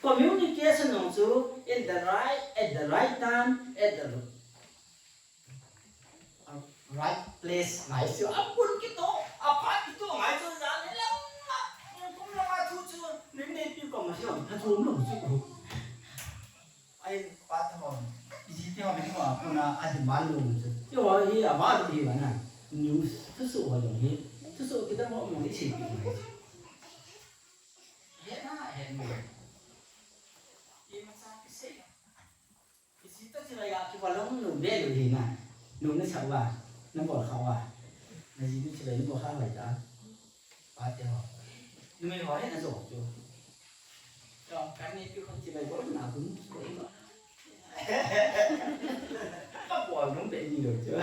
Communication jong chu in the right, at the right time, at the right place ngai chu. Apun kito, aphat kito ngai chu, jan ni lang a, kum lang a thu chu, nin nei pi ko ma chu, tha chu lou chu. Ai, pa te ho, i ji te ho, mi ho, apun a, a demand lou chu. Yo, hi, a ba hi ba na. News, thusoh ho jong hi. Thusoh kita mo mo ni chi pi ngai chu. Hena, hena. Imacha kisei. Isi ta chibai a kibol lou nu be lou hi na. Nu na sa uva, na bol kha uva. Na ji nu chibai na bol kha uva ta. Pa te ho. Numei ho hena jo chu. Yo, kan ni pi khon chibai bol na kun ko i ba. Ka bol nung pe ni lo chu.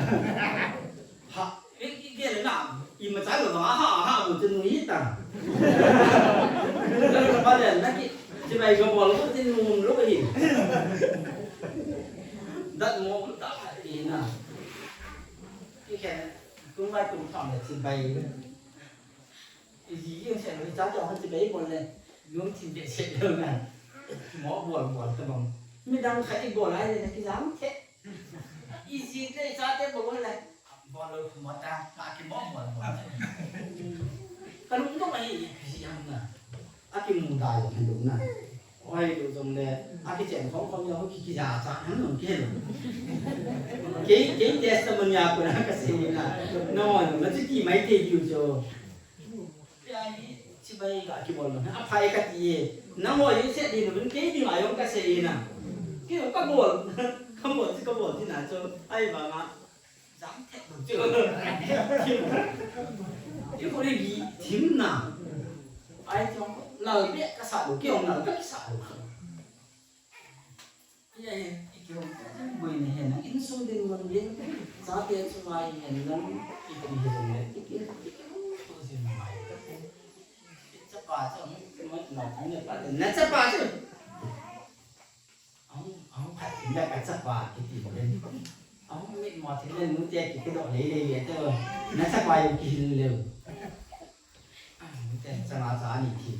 Ha, i, i gel na, imacha lo ba ha, ha, lo chu nui ta. Ka ba le na ki, chibai ka bol ko chu num lo hi. Dat mo ta ha ti na. Ki khen, kum lai kum thang le chibai. I ji jeng se lo, i cha te ho chibai bol le, lum thin behseh lou na. Mo bol bol ta bang. Midang khat i bol lai le na kijam the. I ji te i cha te bol le. Bol lou mo ta, ka ki mo bol bol. Ka lung dong ahi, i ji ham na. A kimuda jong hi lou na. Oi, lou jong le, a kichen khom khom jong, ki, kijachat ham jong kihei lou. Kei, kei testimony a kona kasei na. No, no, na chu ti mai thei diu chu. Tia hi, chibai ga kibol lou. Aphai kati e. Nangho jong sei ding, kei ding a jong kasei na. Kei jong kabol. Kabol chu kabol ti na chu. Ahivanga. Jam thei lou chu. Kei kho le gi thim na. Ai chu nal be kasa lou, kei jong nal kasa lou. Tia hin, i kihou, boi na hin, insung dinmun ding, chate chu mai hin lang, i pi hi jong le, i ki, i ki, tu jin mai ta. I chapa chu, mo, mo, mo, pa, na chapa chu. Ahung, ahung phat in la ka chapa kiti le. Ahung mit mo thei le nu te ki kidoh lei lei le to. Na chapa jong kihil leu. Ah, nu te changa cha ni thi.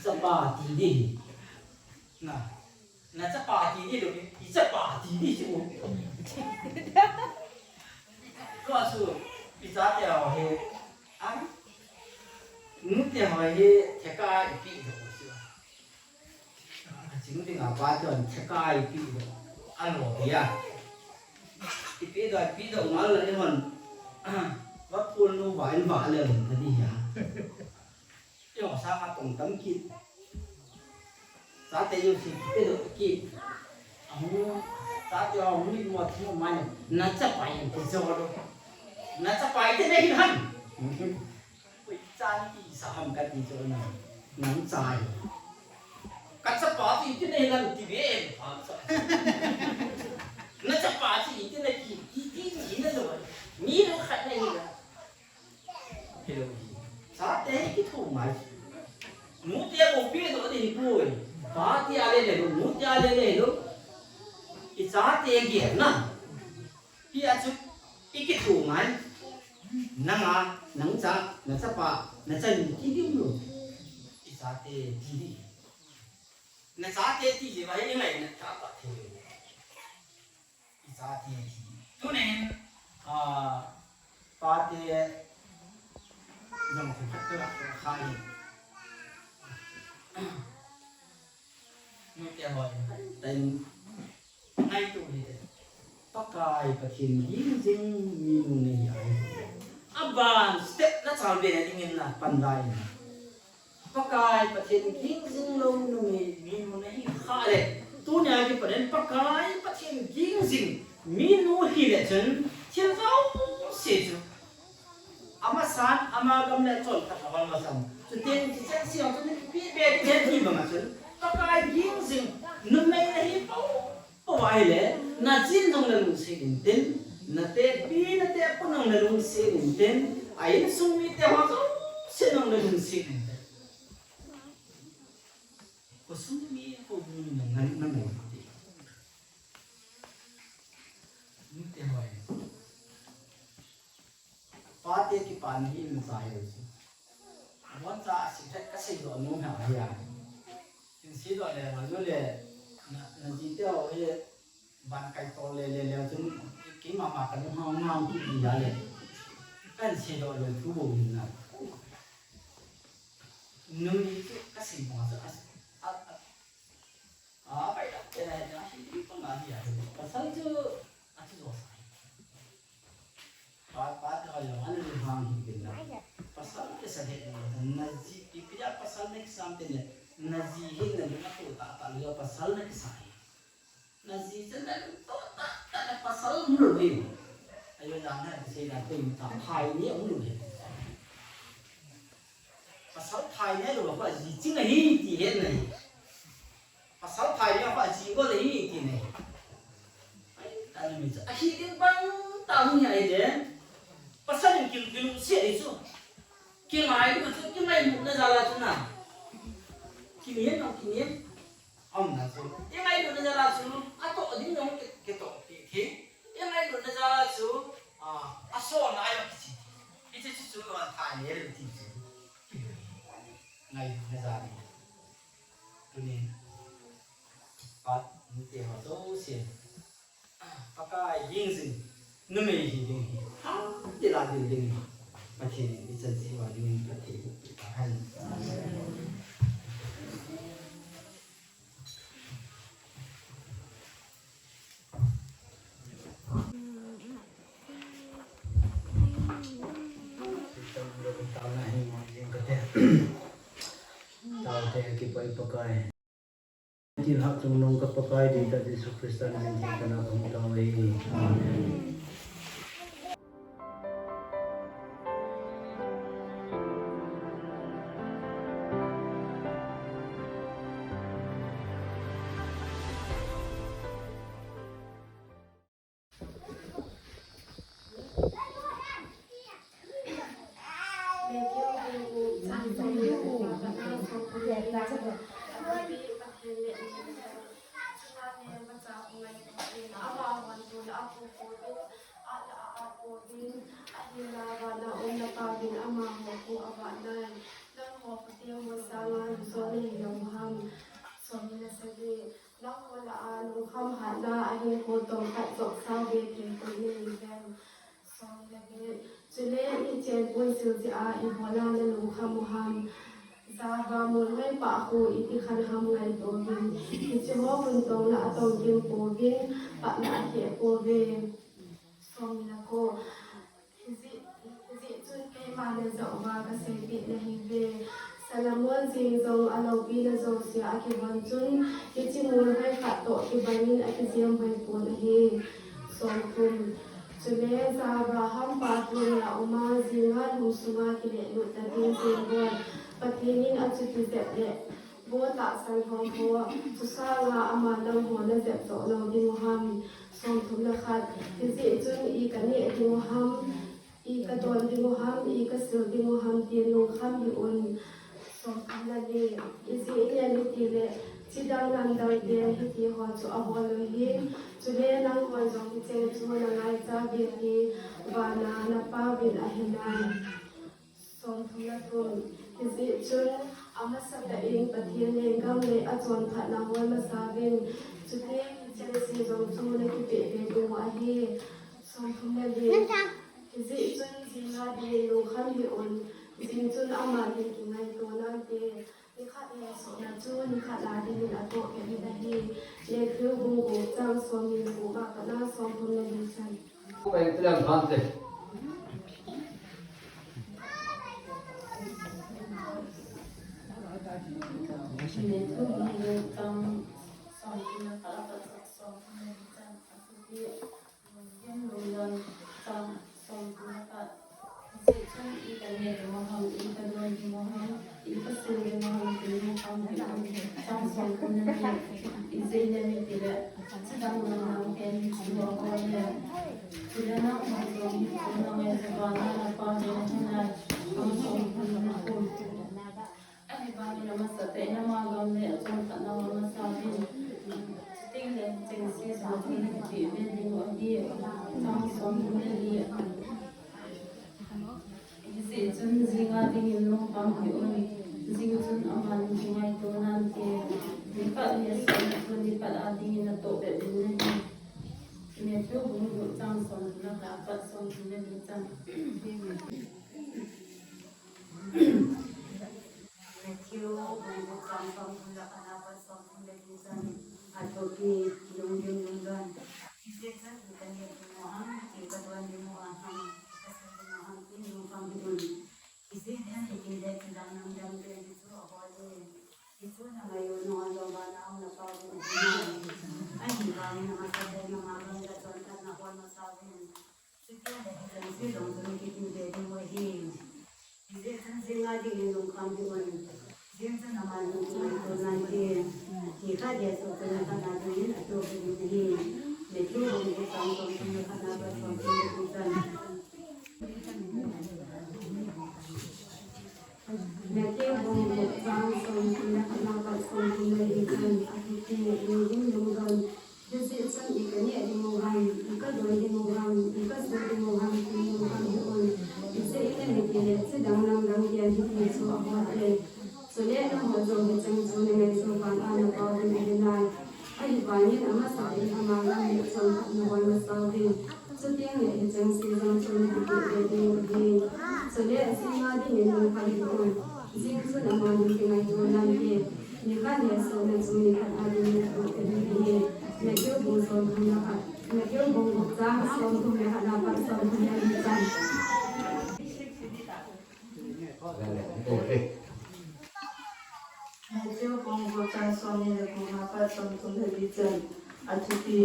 Chapa ti di. Na. Na chapa ti di lo. I chapa ti di chu. Tua chu. I chate ho hi. Ah. Nu te ho hi theka i pi do chu. Aching ding a pa chun theka i pi do. Alo dia. I pi do, i pi do ngal le hon. Va phul nu va in va le hon ka di ya. Yo sa ka tong tam ki. Sa te yo si pi do ki. Ahu, sa te ho mi mo thu mai. Na cha pa in ki jo lo. Na cha pa i te nei han. Oi, cha ni ti sa ham ka ti chu na. Nang cha hi. Ka chapa ti ti nei lang ti ve em pa cha. Na chapa ti ti na ki, ti ti ni na lo. Ni lo khat na hi na. Hello. Chate hi kitho mai. Nu te ko pe do ni ko. Pa ti a le le lo, nu ti a le le lo. I chate ge na. Hia chu, i kitho ngai. Nanga, nang cha, na chapa, na chanu ti diu lo. I chate ti di. Na chate ti di va hi ngai na chapa ti. Sa ti hi. Tunin, ah, pate jong thil khat ka kha hi. Nute hoi, tain ngaito hite. Pakai Pathen ging jing minu nahi ahi. Aban step na chal be na dingin na pan lai na. Pakai Pathen ging jing lou numei minu nahi kha le. Tunia kipanin Pakai Pathen ging jing minu hile chun thil jouse chu amasan, ama gam le chonphat ahol masang. Chuteng kichen siang chun kipe be ding ahi ti banga chun Pakai ging jing numei nahi pou pou ahile, na chin jong nalungset intin, na tepi, na tepu jong nalungset intin, a insung mite ho jouse jong nalungset intin. Khosung mi, khomu mi jong nalungset intin. Nute hoi. Pate kipana hi imacha hilou chu. Aboncha a secret kasei doh nom hi ahi a. Kin sei doh le, ma jo le, na, na jite ho hi ban kai tol le, le, le, chun keima ma ka nung hang hang ki di a le. Kan sei doh le thu bou hin na. Nui chu kasei mo chu a, a, a, a, pai da, te na, na, hi, hi, pa ma hi a. Pasal chu a chu jo sa. Pa, pate hoi jong, ana lung hang hi kin na. Pasal kisa het na, na ji, ipi dia pasal na kisam te ne, na ji hi na lung a to ta, ta lung a pasal na kisa hi. Na ji chen na lung to ta, ta na pasal mu lou hi. Ayo jang na kisei na koi ta, phai ni mu lou hi. Pasal phai ne lou a pa ji ching ahi ti het na hi. Pasal phai dia pa ji gol ahi ti ne. Ai, ta ni mi chu. Ahi ding bang ta hung hi ai de. Pasal in kin kin se ai chu. Kin ai chu, kin ai mu na jal a chu na. Kin yen na, kin yen. Am na chu. Kin ai mu na jal a chu. A to ding na ke, ke to ti ti. Kin ai mu na jal a chu. A, a so na ai ki chi. Ki chi chu a thai ne ti chu. Ngai na jal ni. Tunin, pat nute ho jouse, Pakai ging jing numei hi ding hi, ha, ti la ding ding hi, Pathen in ichan cheh uva ding in Pathen in tahen. Taote, taote, kipa i Pakai. Thilha chungnung ka Pakai, deitah Jesu Christa min theng kana kahung tao e. Amen. Nangho lah a lungkham hatna ahin kho tong khat jong sao be thei poi nahi uvem. Som le get. Chule hichen pon sil jeh a ibola nalungkham u ham? Java mun ngai pah khu iti khan ham ngaito uvin. Hiche ho hun tong la atong kim pouvin, pah la akheh pouve. Som le ko. Hijeh, hijeh chun keima najah uva kaseipeh nahiuve. Solomon jeng jong aloupina jousea akivon chun, hiche molhoi khat toh kibangin akijem hoi pon ahi. Som thum. Chule Abraham pa tuni a uma, jing nga lhum sunga kilehlut na ding jeng hon, Pathen in achuti jep le, vo tahsan hom ho, chusanga ama nangho najep joh lou ding u ham? Som thum le khat. Hijeh chun i kaneh ding u ham? I kadon ding u ham, i kasil ding u ham, tin lungkham hih un. Som thum le ni. Ijeh inem itile, chidang namdang ten hiti ho chu abol u ahin, chule nanghon jong hicheng chu nangaicha uvin ti, vana napauvin ahi nai. Som thum le thum. Hijeh chun, amasatah in Pathen lenggam le achonphatna hol masa uvin, chuteng Chelsea jong chu nakipeh ve ding u ahi. Somthum le li. Hijeh chun jing a dingin lungkham hih un. Jing chun aman hin kingaito nante. Nikhat hehsohna chu nikhat a dingin atoh kei ding ahi. Matthew bung gup chang somni le gup a pat na somthum le li chan. Matthew bung gup chang somthum le khat a pat somthum le li chan. Lungdon chang somthum le khat. Hijeh chun i kaneh ding u ham, i kadon ding u ham, i kasil ding u ham, ti lungkham hih un. Chang somthum le ni. Ijeh inem itile, chidang dang dang ten hichu ahol e. Chule nangho jong hichu nangai uva, vana na Pa uvin ahenai. Chang somthum le thum. Ahivangin amasatah in ama gam le achonphatnau amasauvin. Chutengle hicheng se jong chu nakipeh ve ding u ahi. Chang somthum le li. Hijeh chun jing a dingin lungkham hih un. Jing chun aman kingaito nante. Nikhat hehsohna chu nikhat a dingin atoh kei ding ahi. Matthew bung gup chang somthum le khat a pat somthum le li chan. Matthew bung gup chang somthum le khat a pat somthum le li chan. Athupi, lungdim lungdon. Hijeh chun i kaneh ding u ham, i kadon ding u ham, i kasil ding u ham, ti lungkham hih un. Ijeh inem itile chidang dang ten hichu ahol e. Hichu nangai uva, nangho jong vana um na Pa uvin ahenai. Ahivangin amasatah in ama gam le achonphatnau amasauvin. Chutengle hicheng se jong chu nakipeh ve ding u ahi. Hijeh chun jing a dingin lungkham hih un. Jing chun aman hin kingaito nante. Nikhat hehsohna chu nikhat a dingin atoh kei ding ahi. Matthew bung gup chang somthum le khat a pat somthum le li chan. Matthew bung gup chang somthum le khat a pat somthum le li chan. Athupi, lungdim lungdon. Hijeh chun i kaneh ding u ham, i kadon ding u ham, i kasil ding u ham, ti lungkham hih un. Ijeh inem itile chidang dang dang ten hichu ahol e. Chule nangho jong hicheng chu nangai uva, vana na Pa uvin ahenai. Ahivangin amasatah in ama gam le achonphatnau amasauvin. Chutengle hicheng se jong chu nakipeh ve ding u ahi. Chule jing a dingin lungkham hih un. Jing chun aman hin kingaito nante. Nikhat hehsohna chu nikhat a dingin atoh kei ding ahi. Matthew bung somthum le khat. Matthew bung gup chang somthum le khat a pat somthum le li chan. Matthew bung gup chang somni le gup a pat somthum le li chan. Athupi,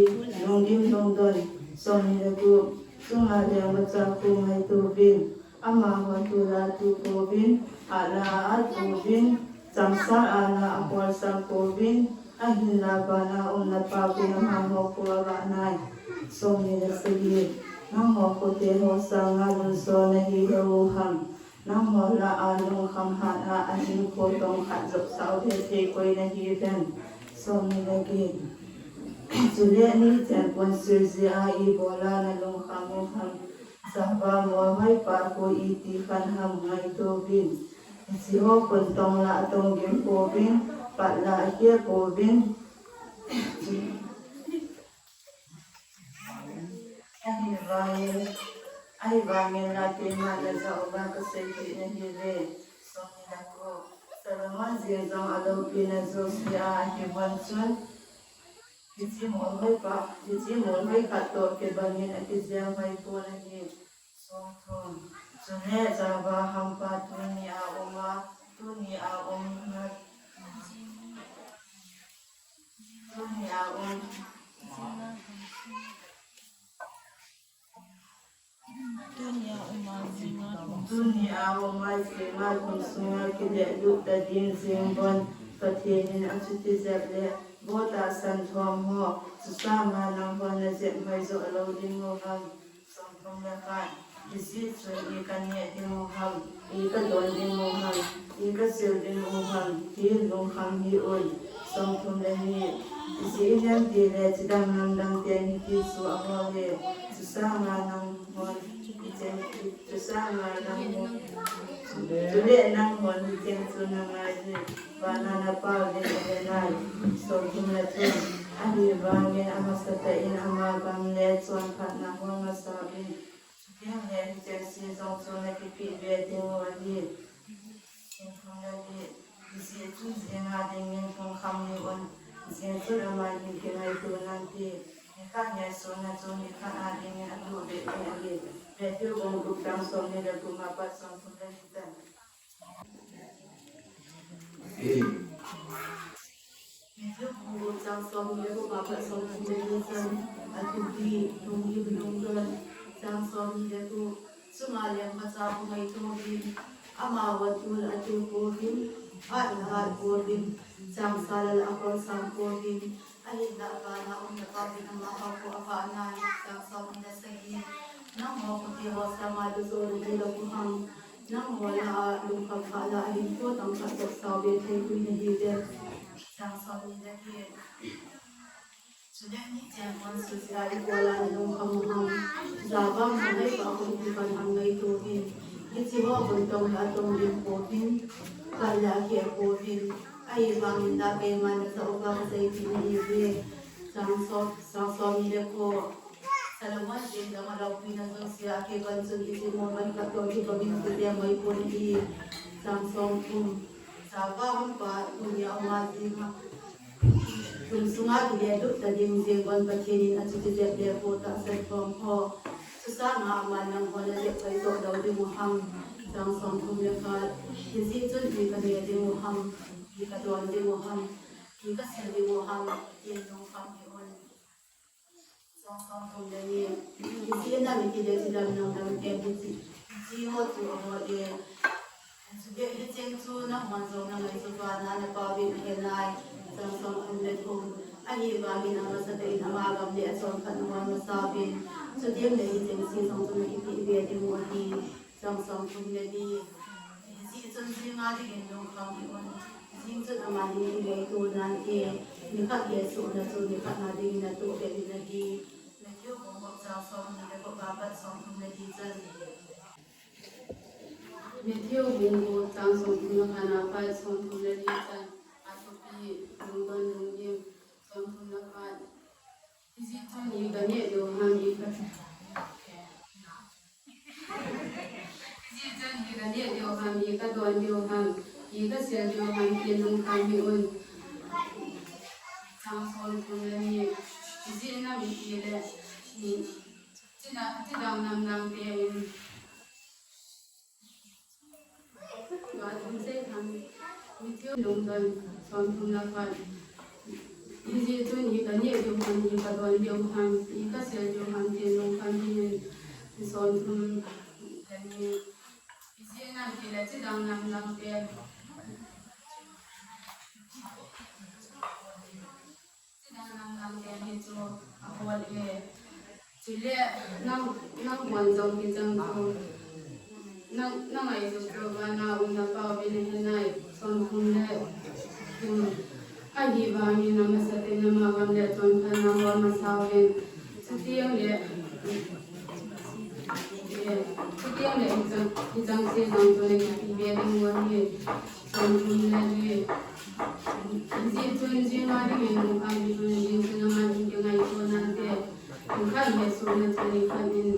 lungdim lungdon. Somni le gup. Chunga leng macha khu ngaito uvin. Amaho thu la atoh pouvin, ahla atoh pouvin, changsa ahla aholsang pouvin, ahinla vana um na Pa uvin amaho khu avah nai. Somni le sagi. Nangho khote ho sanga lunso nahi hih u ham? Nangho lah a lungkham hat a ahinkho tong khat jopsah u hethei koi nahiuvem? Somni le get. Chule nichen pon sui jeh a ibola nalungkham u ham? Java molhoi pah khu iti khan ham, ngaito uvin. Hiche ho khun tong la atong gim pouvin, pat la akhel pouvin. Ahivangin, ahivangin la keima najah uva kasei thei nahi uve. Somni le ko. Solomon jeng jong aloupina jouse a ahivang chun, hiche molhoi pah, hiche molhoi khat toh kibangin akijel hoi pon ahi. Somthum. Chule java hampa tuni a um a, tuni a um a, tuni a um. Tuni a um a, jing a, tuni a um a, jing a, kum sunga kilehlut ta ding jing bon, Pathen in achuti jep le, vo tahsan thom ho, chusanga nangho najep mai joh lou ding u ham? Somthum le khat. Hijeh chun i kaneh ding u ham, i kadon ding u ham, i kasil ding u ham, ti lungkham hih un. Somthum le ni. Ijeh inem itile chidang dang dang ten hitichu ahol e. Chusanga nanghon hicheng, chusanga nanghon, chule nanghon hicheng chu nangai uve. Vana na Pa uvin ahenai. Somthum le thum. Ahivangin amasatah in ama gam le chonphatna hon masa uvin. Chuteng le hiche se jong chu nakipeh be ding u ahi. Hiche chun jing a dingin lungkham hih un. Jing chun ama hi kingaito nante. Nikhat hesohna chu nikhat a dingin atoh be ding ahi. Matthew bung gup chang somni le gup apat somthum le li chan. Matthew bung gup chang somni le gup apat somthum le li chan. Athupi, lungdon, lungdon. Chang somni le gup. Chunga lengpa cha khu ngaito uvin. Ama vang thil ato pouvin. Ahat le ahat pouvin. Chang sala le akhol sang pouvin. Ahinlah vana um le Pa uvin amaho khu avah nai. Chang somni le sagi. Nangho khuti ho sanga tujoh nahi lou u ham. Nangho lah a lungkham khat lah a hinkho tamtah toh sao be thei u nahi uve. Chang somni le get. Chule hiche kon suse a ibol a nalungkham u ham. Java mangaipa khu ipi pan ham ngaito uvin. Hiche ho kon tong le atong ding pouvin. Khat le akheh pouvin. Ahivangin lah keiman najah uva kaseipeh nahi uve. Chang som, chang somni le ko. Solomon in jong aloupina jouse a kigon chun hiche mo man khat toh kibangin kiti amoipon ahi. Chang somthum. Java hampa tunia uma jing a. Lung sunga kile lupta ding jeng gon Pathen in achuti jep le po tahsan khom ho. Chusanga aman nangho najep phaidoh lou ding u ham. Chang somthum le khat. Hijeh chun ipi kane ding u ham. Ipi kadon ding u ham. Ipi kasil ding u ham. Tin lungkham hih un. Chang somthum le ni. Hijeh a mithi le chidam nangdam te hiche, hiche ho chu ahol e. Hiche, hicheng chu nahon jong nangaito vana napa uvin ahe nai. Chang somthum le thum. Ahivangin amasatah in ama gam le achonphatna hon masa uvin. Chuteng le hicheng se jong chu nakipeh be ding u ahi. Chang somthum le li. Hijeh chun jing a dingin lungkham hih un. Jing chun ama dingin kingaito nante. Nikhat hesohna chu nikhat a dingin atoh be ding ahi. Matthew bung gup chang somni le gup apat somthum le li chan. Matthew bung gup chang somthum le khat apat somthum le li chan. Athupi, lungdon, lungdim, somthum le khat. Hijeh chun ipi kaneh diu ham, ipi ka Hijeh chun ipi kaneh diu ham, ipi kadon diu ham, ipi kasil diu ham, tin lungkham hih un. Chang somthum le ni. Hijeh a mithi le, chidam, chidam namdam te in. Matthew bung gup chang somthum le khat. Hijeh chun ipi kaneh diu ham, ipi kadon diu ham, ipi kasil diu ham, tin lungkham hih un. Somthum le ni. Hijeh a mithi le chidam namdam te. Chidam namdam te hi chu ahol e. Chule nang, nanghon jong hicheng chu, nang, nangaito chu vana um napa uvin ahe nai. Somthum le thum. Ahivangin amasatah in ama gam le achonphatna hon masa uvin. Chuteng le, eh, chuteng le hicheng, hicheng se jong chu nakipeh be ding u ahi. Somthum le li. Hijeh chun jing a dingin lungkham hih un, jing chun ama dingin kingaito nante. Nikhat hesohna chu nikhat in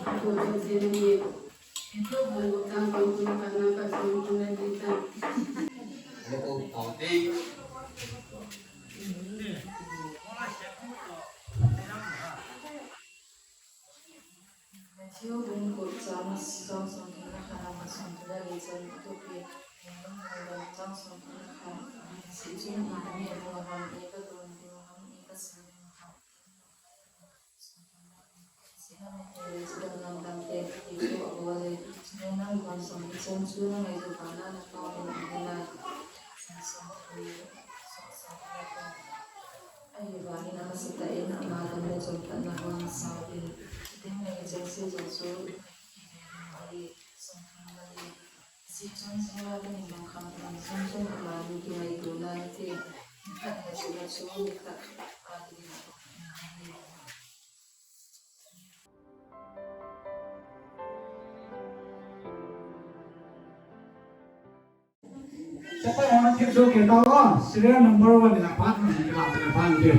atoh jep jeng ahi. Matthew bung gup chang somthum le khat apat somthum le li chan. Matthew bung gup chang, chang somthum le khat apat somthum le li chan. Athupi, lungdon, lungdon, chang somthum le khat. Hijeh chun ipi kaneh diu ham, ipi kadon diu ham, ipi kasil diu ham. Chidam namdam te hi chu ahol e. Chule nanghon jong hicheng chu nangaito vana napa uvin ahe nai. Chang somthum le, somthum le khat. Ahivangin amasatah in ama gam le achonphatna hon masa uvin. Chuteng le hicheng se jong chu nakipeh be ding u ahi. Somthum le li. Hijeh chun jing a dingin lungkham hih un, jing chun ama dingin kingaito nante. Nikhat hesohna chu nikhat a dingin atoh be ding ahi. Chapang hona thil so ke tao, serial number one in a part na si kila sa na pan ke.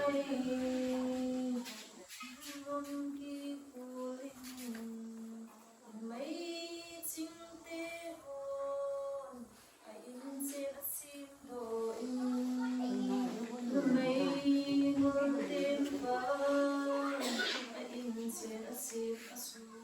Mei chingte hon a inchen a simdoh in, numei ngolten vang a inchen a sim a sum.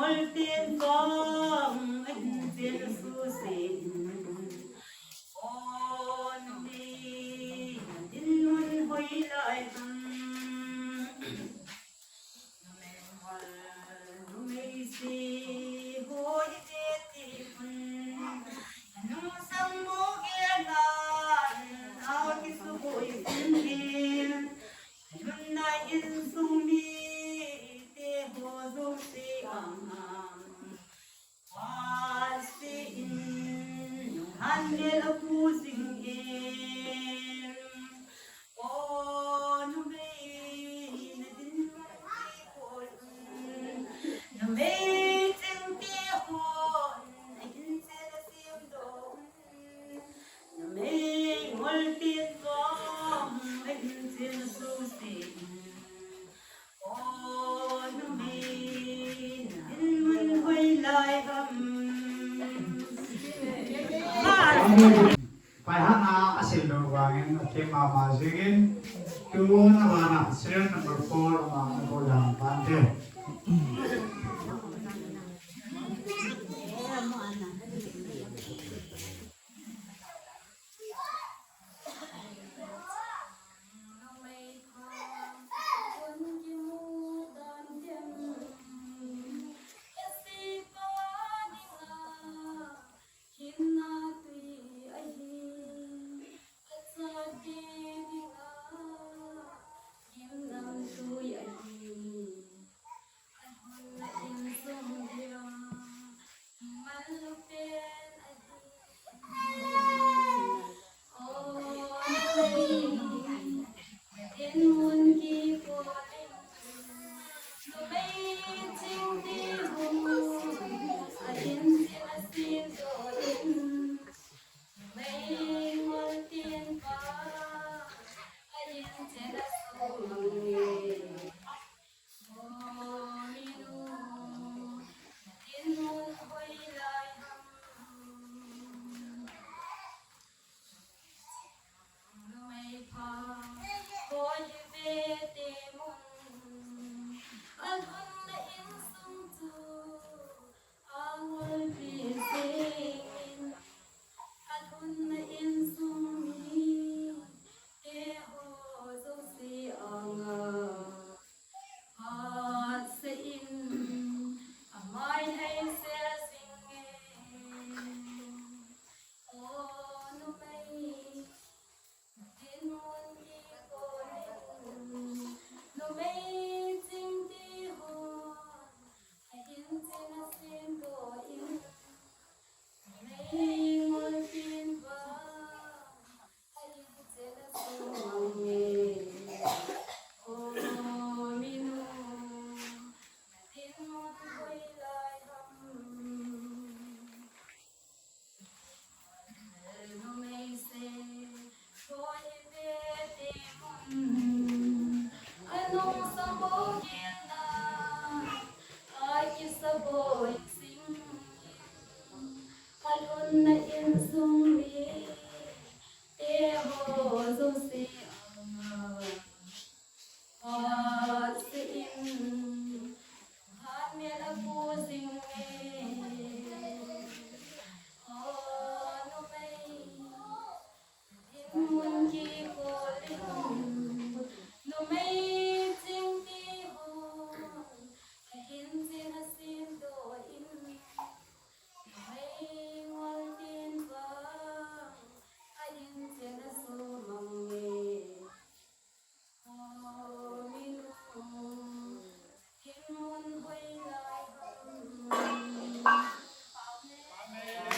Ten vang a hin chen a suse in. O numei, na dinmun hoilai ham. Numei hol, numei se, hoi ve ti hun. Anung sang mo ge nan, a kisuboi sin hin. Lhunna insung mite ho jouse anga, phatseh in, nunghan mel apu jing in. O numei, na dinmun kikol un. Numei chingte hon, ahin chen asemdoh un. Numei ngol ten vang, ahin chen asuse in. O numei, na dinmun hoilai ham. Pai hana a sil lo vangin a them mama jingin, tuna vana serial number four ama na ko lam pante.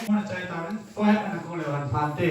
Mona chai tan, four ana ko le wan phante.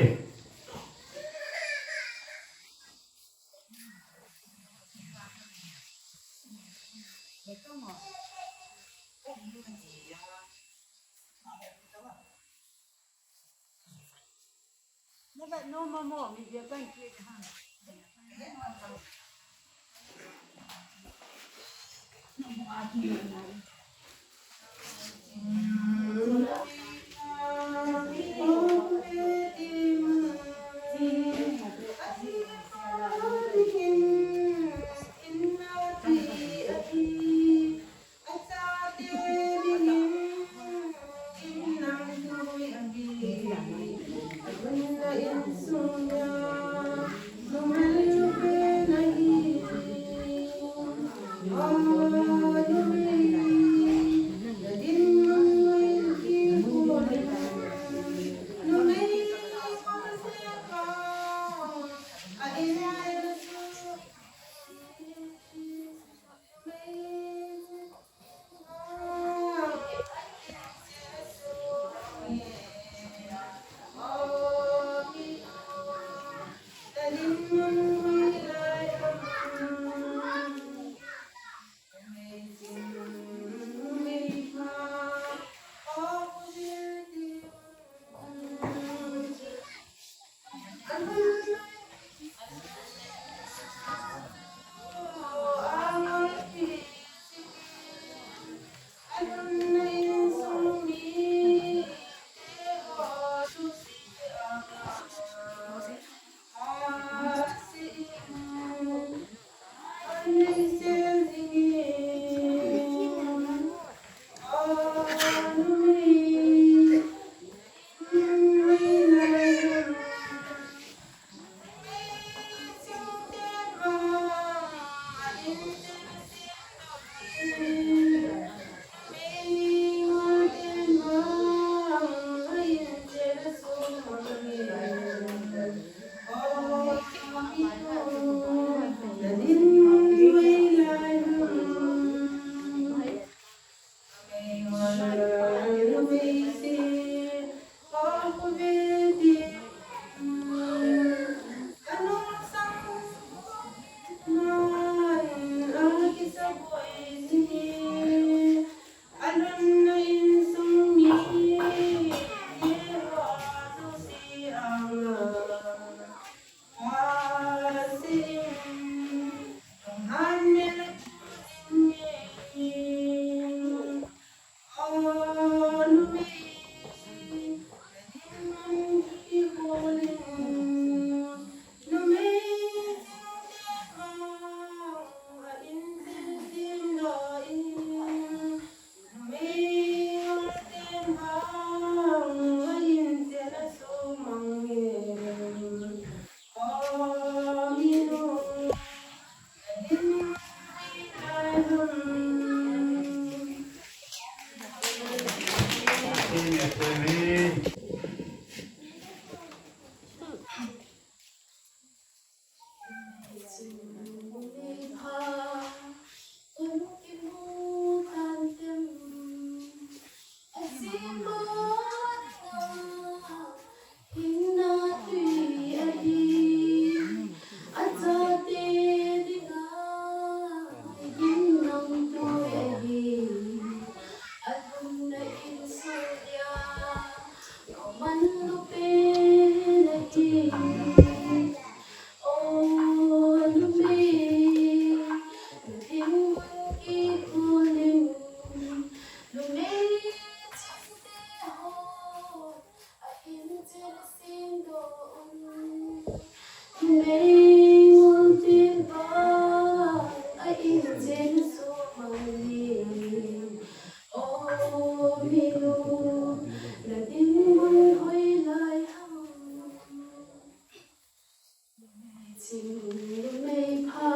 Numei pha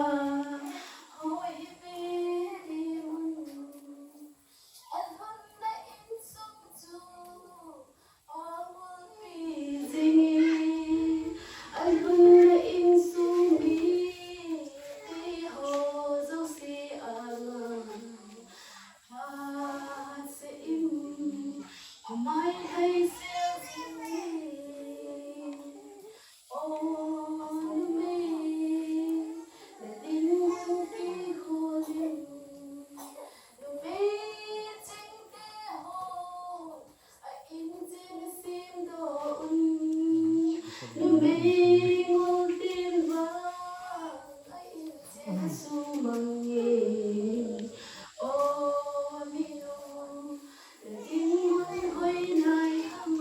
ho hi ve ti mun. Alhunna insung chu amulpi jingin, alhunna insung mite ho jouse anga phatseh in, amai thei sel jingin. O numei, nadinmun kikholin, numei chingte ho a inchen semdoh un, numei ngolten vang a inchen sumang e. O minu, nadinmun hoi nai ham?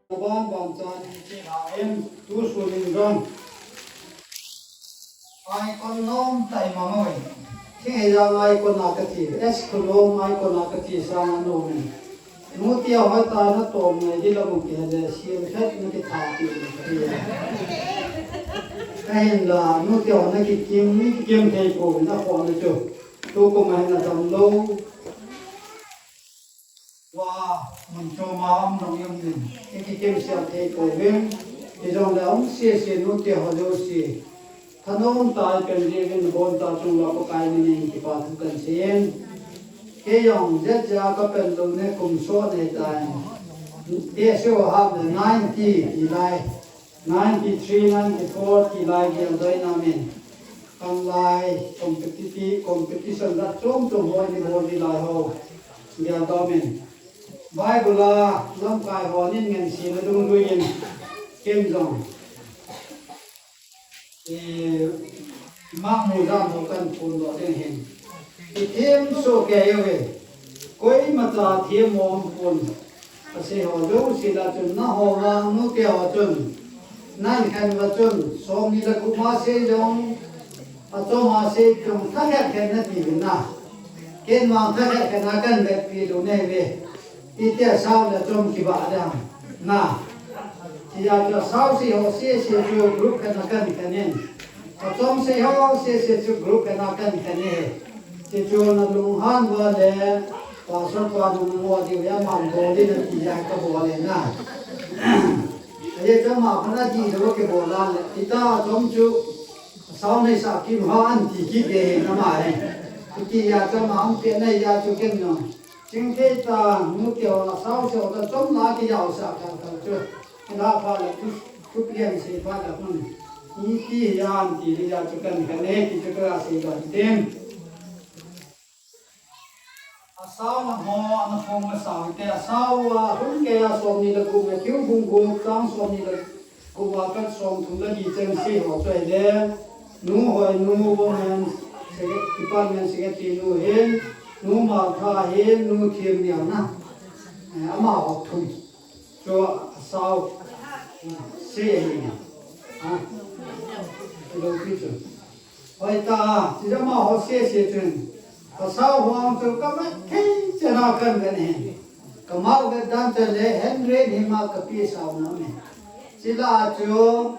Ban ban chan in che ha em tu su ling dong. Ai kon nom tai ma ngoi. Thing he jang ai kon na ka ti. Es kon nom ai kon na ka ti sa na nom. Nu ti a hoi ta na tom ngai di la mu ki ha de si em khat na ki tha ti ni ka ti. Ka hin la nu ti a na ki kim ni ki kim thei ko na ko na chu. Tu ko ma na dam lo. Wa, mun choma um nong yum din. Ki ki kim siam thei ko vin. Ki jong le um si si nu ti ho jo si. Thanom tai pen ji vin bon ta chung la ko kai ni ning ki pa thu kan si in. Ke jong jet ja ka pen lo ne kum so ne tai. Te se wa ha le ninety ti lai. Ninety-three, ninety-four ti lai gel doi na min. Kan lai competitive, competition da chom chom hoi ni hoi ni lai ho. Gel doi min. Bible a lamkai ho nin ngen si na dung lui in. Ken jong. Eh, ma mu jam ho kan phun do den hin. I thiem so ke yo ve. Koima cha thiem mo phun. Asei ho jouse la chun na ho vang nu te ho chun. Nan khen va chun, som ni le gup ma sei jong, a chom ma sei jong, tha khen khen na ti na. Ken vang tha khen khen a kan vet pi lu ne ve. Iti a sao le chom ki ba dang. Na. Ti a chu sao sei ho sei sei chu group khen a kan khen in. A chom sei ho sei sei chu group khen a kan khen in. Ti chu na lunghan va le. Pastor pa nung mo di ya man bol di na ti ya ka bol le na. Aye chama khana di lo ke bol la le. Ita chom chu sao nei sa ki ha an ti ki de na ma he. Ti ya chama am pe na ya chu ken no. Ching ke ta nu ke wa sao se ta chom la ki ya sa ka ka chu. Ina pa le tu tu pian se pa la kun. Ni ti ya an ti ya chu kan ka ne ki chu ka se ba den. Asao na ho, na phong na sao te, asao a, hun ke a som ni le gup, Matthew bung gup, chang som ni le gup a pat som thum le li chen sei ho chu ahile, nu hoi nu, women, secret-, department secretary nu hin, nu Martha hin, nu thiem ni na. Eh, ama ho thum. Chu asao. Sei ni. Ha? Lo pi chu. Hoi ta, ti jama ho se se chun. Ka sao huang chu ka mat thei chana kan kan he. Ka mau ka dan chu le Henry ni ma ka pi sao na me. Sila chu,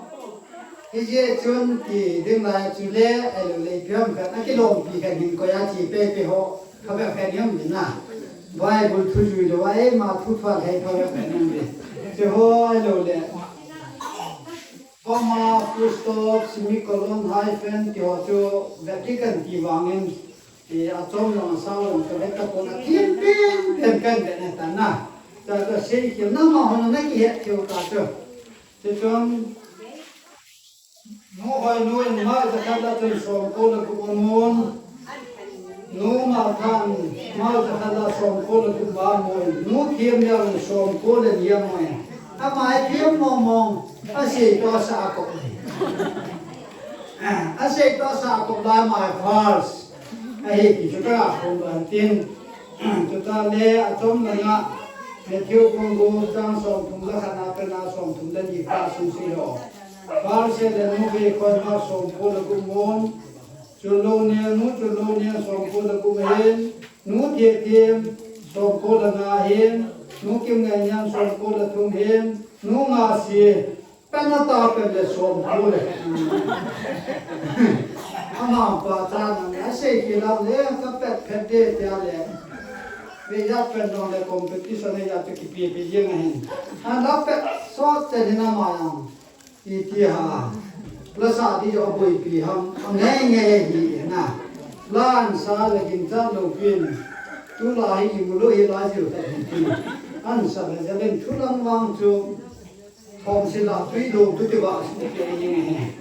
hi je chun ti ding lai chu le, ai lo le piam kan, a ki lom pi kan hin ko ya ti pe pe ho, ka be kan yam ni na. Bible thu jui lo, ai ma thu thua thei ka be kan yam ni. Chu ho ai lo le. Comma, full stop, semicolon, hyphen, ti ho chu Vatican ti vangin, eh, a chom jong a sao jong ka vet ta pon a thiem pen pen kan vet na ta na. Ta ka sei ki na ma ho na ki het theu ta chu. Chu chun, nu hoi nu in ma ja khat la chun som ko le ku mun. Nu Martha in, ma ja khat la som ko le gup ma mo in. Nu thiem ni a som ko le ni a mo in. Ama hi thiem mo mo. Asei to sa ko. Asei to sa ko la ma hi first. Ahi ki chu ka ko ban tin. Chu ta le a chom na nga. Matthew bung gup chang som thum le khat na pe na som thum le ni ka sung si lo. First le nu ve ko ma som ko le gup mun. Chun lo ne, nu chun lo ne, som ko le gup hin, nu Thie Thiem, som ko le nga hin, nu Kimngainiam, som ko le thum hin, nu Ngasia, pen a ta pen le som ko le. Ama pa cha nang, asei ki lam le, ka pet pet de tia le. Ve ya pen nong le competition ya te ki pi pi jeng hin. An la pet sot te ni na ma yang. Iti ha. Lasa di jo boipi ham. Ngai ngai hi na. Lan sa le gin cha lo pin. Tu la hi i mu lo hi la jiu ta hi pi. An sa le ja len thu lang wang chu. Thom si la tui lo tu ti ba si ti ke ni ngai.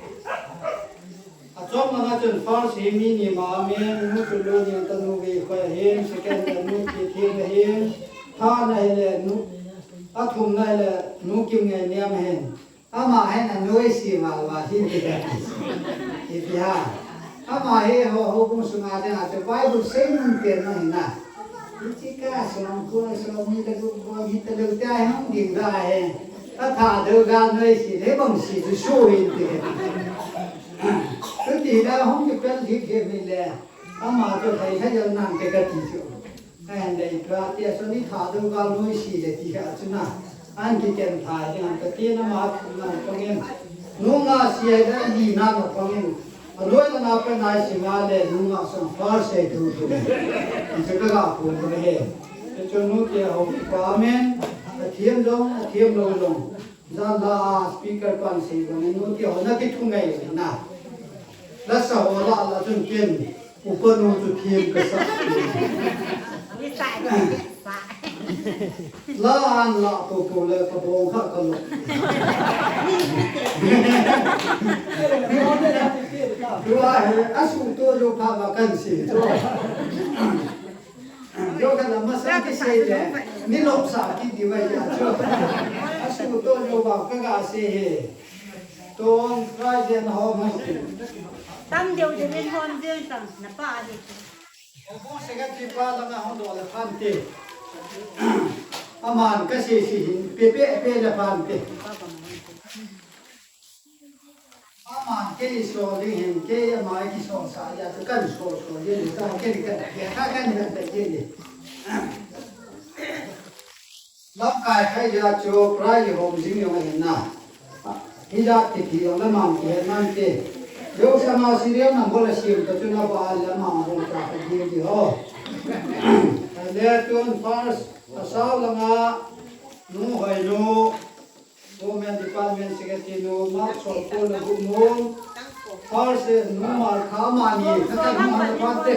A chom na chun first hi mi ni ma mi nu chu lo ni ta nu ve khoi hin second le nu ki thi le hin. Tha na hi le nu. A thum na hi le nu Kimngainiam hin. Ama hin a noi si val val hin ti ka ti. Ti ti ha. Ama hi ho ho bung sunga te na te Bible sei mun te na hi na. Ti ti ka som ko som ni ta ko ko ni ta lo ta hung ding da he. Kathadou gal noise le bang si chu so hin te. Chuti le hung kipel thip thip hin le. Ama chu thei thei jal nante kati chu. Ahin le itua tia chu ni thadou gal noise le ti kha chu na. An kiten thai ding an kati na ma thum na pangin. Nunga si ai da ni na na pangin. Aloi langa pa nai sima le nunga sang far sei thu thu. Ichu ka ga phun to he. Ichu nu te ho pa amen. Athiam jong, athiam lou jong. Jan la a speaker pan sei jong nu te ho na kithungai na. La sa ho la la chun ken. Upa nu chu thiam kasa. La an la popo le kabong kha kalo. Tua he, asuto jo pha ba kan si. Jo kan la masang kisei le, ni lop sa kiti ba ya jo. Asuto jo ba ka ga sei he. Ton Friday na ho mo. Tam deu deu in hon deu tam na pa a deu. Obu secretary pa langa hung doh le phante. Aman kasei sei hin pe pe pe le phante. Aman kei so ding hin kei ama kiso sa ya tu kan so so ye ni ta kei kan ya ta kan ya ta ye ni. Lamkai khai ya chu prai hom jing jong ahin na. Hijat ti ti jong lamang ti hen nante. Jong sama serial number la sim ta chu na ba lamang jong ta ka jing ti ho. Le tun first asao langa nu hoi nu. Women Department Secretary nu ma so ko na bu nu. First nu ma kha ma ni ka ka nu ma pa te.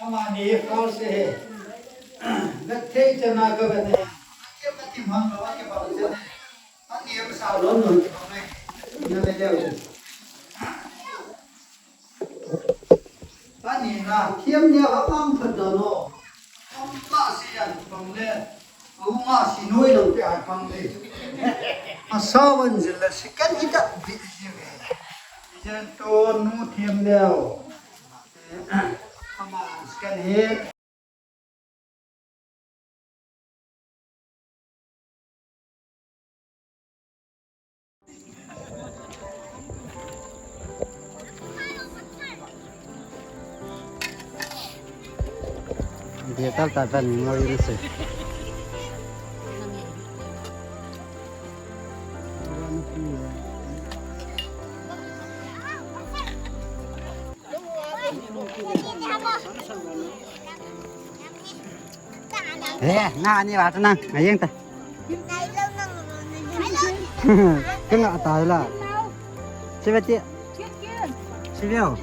Amani false he. Nathei chana ka bane. Ake mati mang lo ake ba chane. Ani em sa lo no. Na me leo. Ani na thiam nia apang phat da no. Pang pa si yan pang le. Auma si noi lo te ai pang le. Asa wan jil la si kan hi da bi ji ve. Jen to nu thiam leo. Ama si kan he. Dia tal ta tan mo ri se. Eh, na ani wa ta nang, ayeng ta. Kena ta la. Siapa ti? Siapa?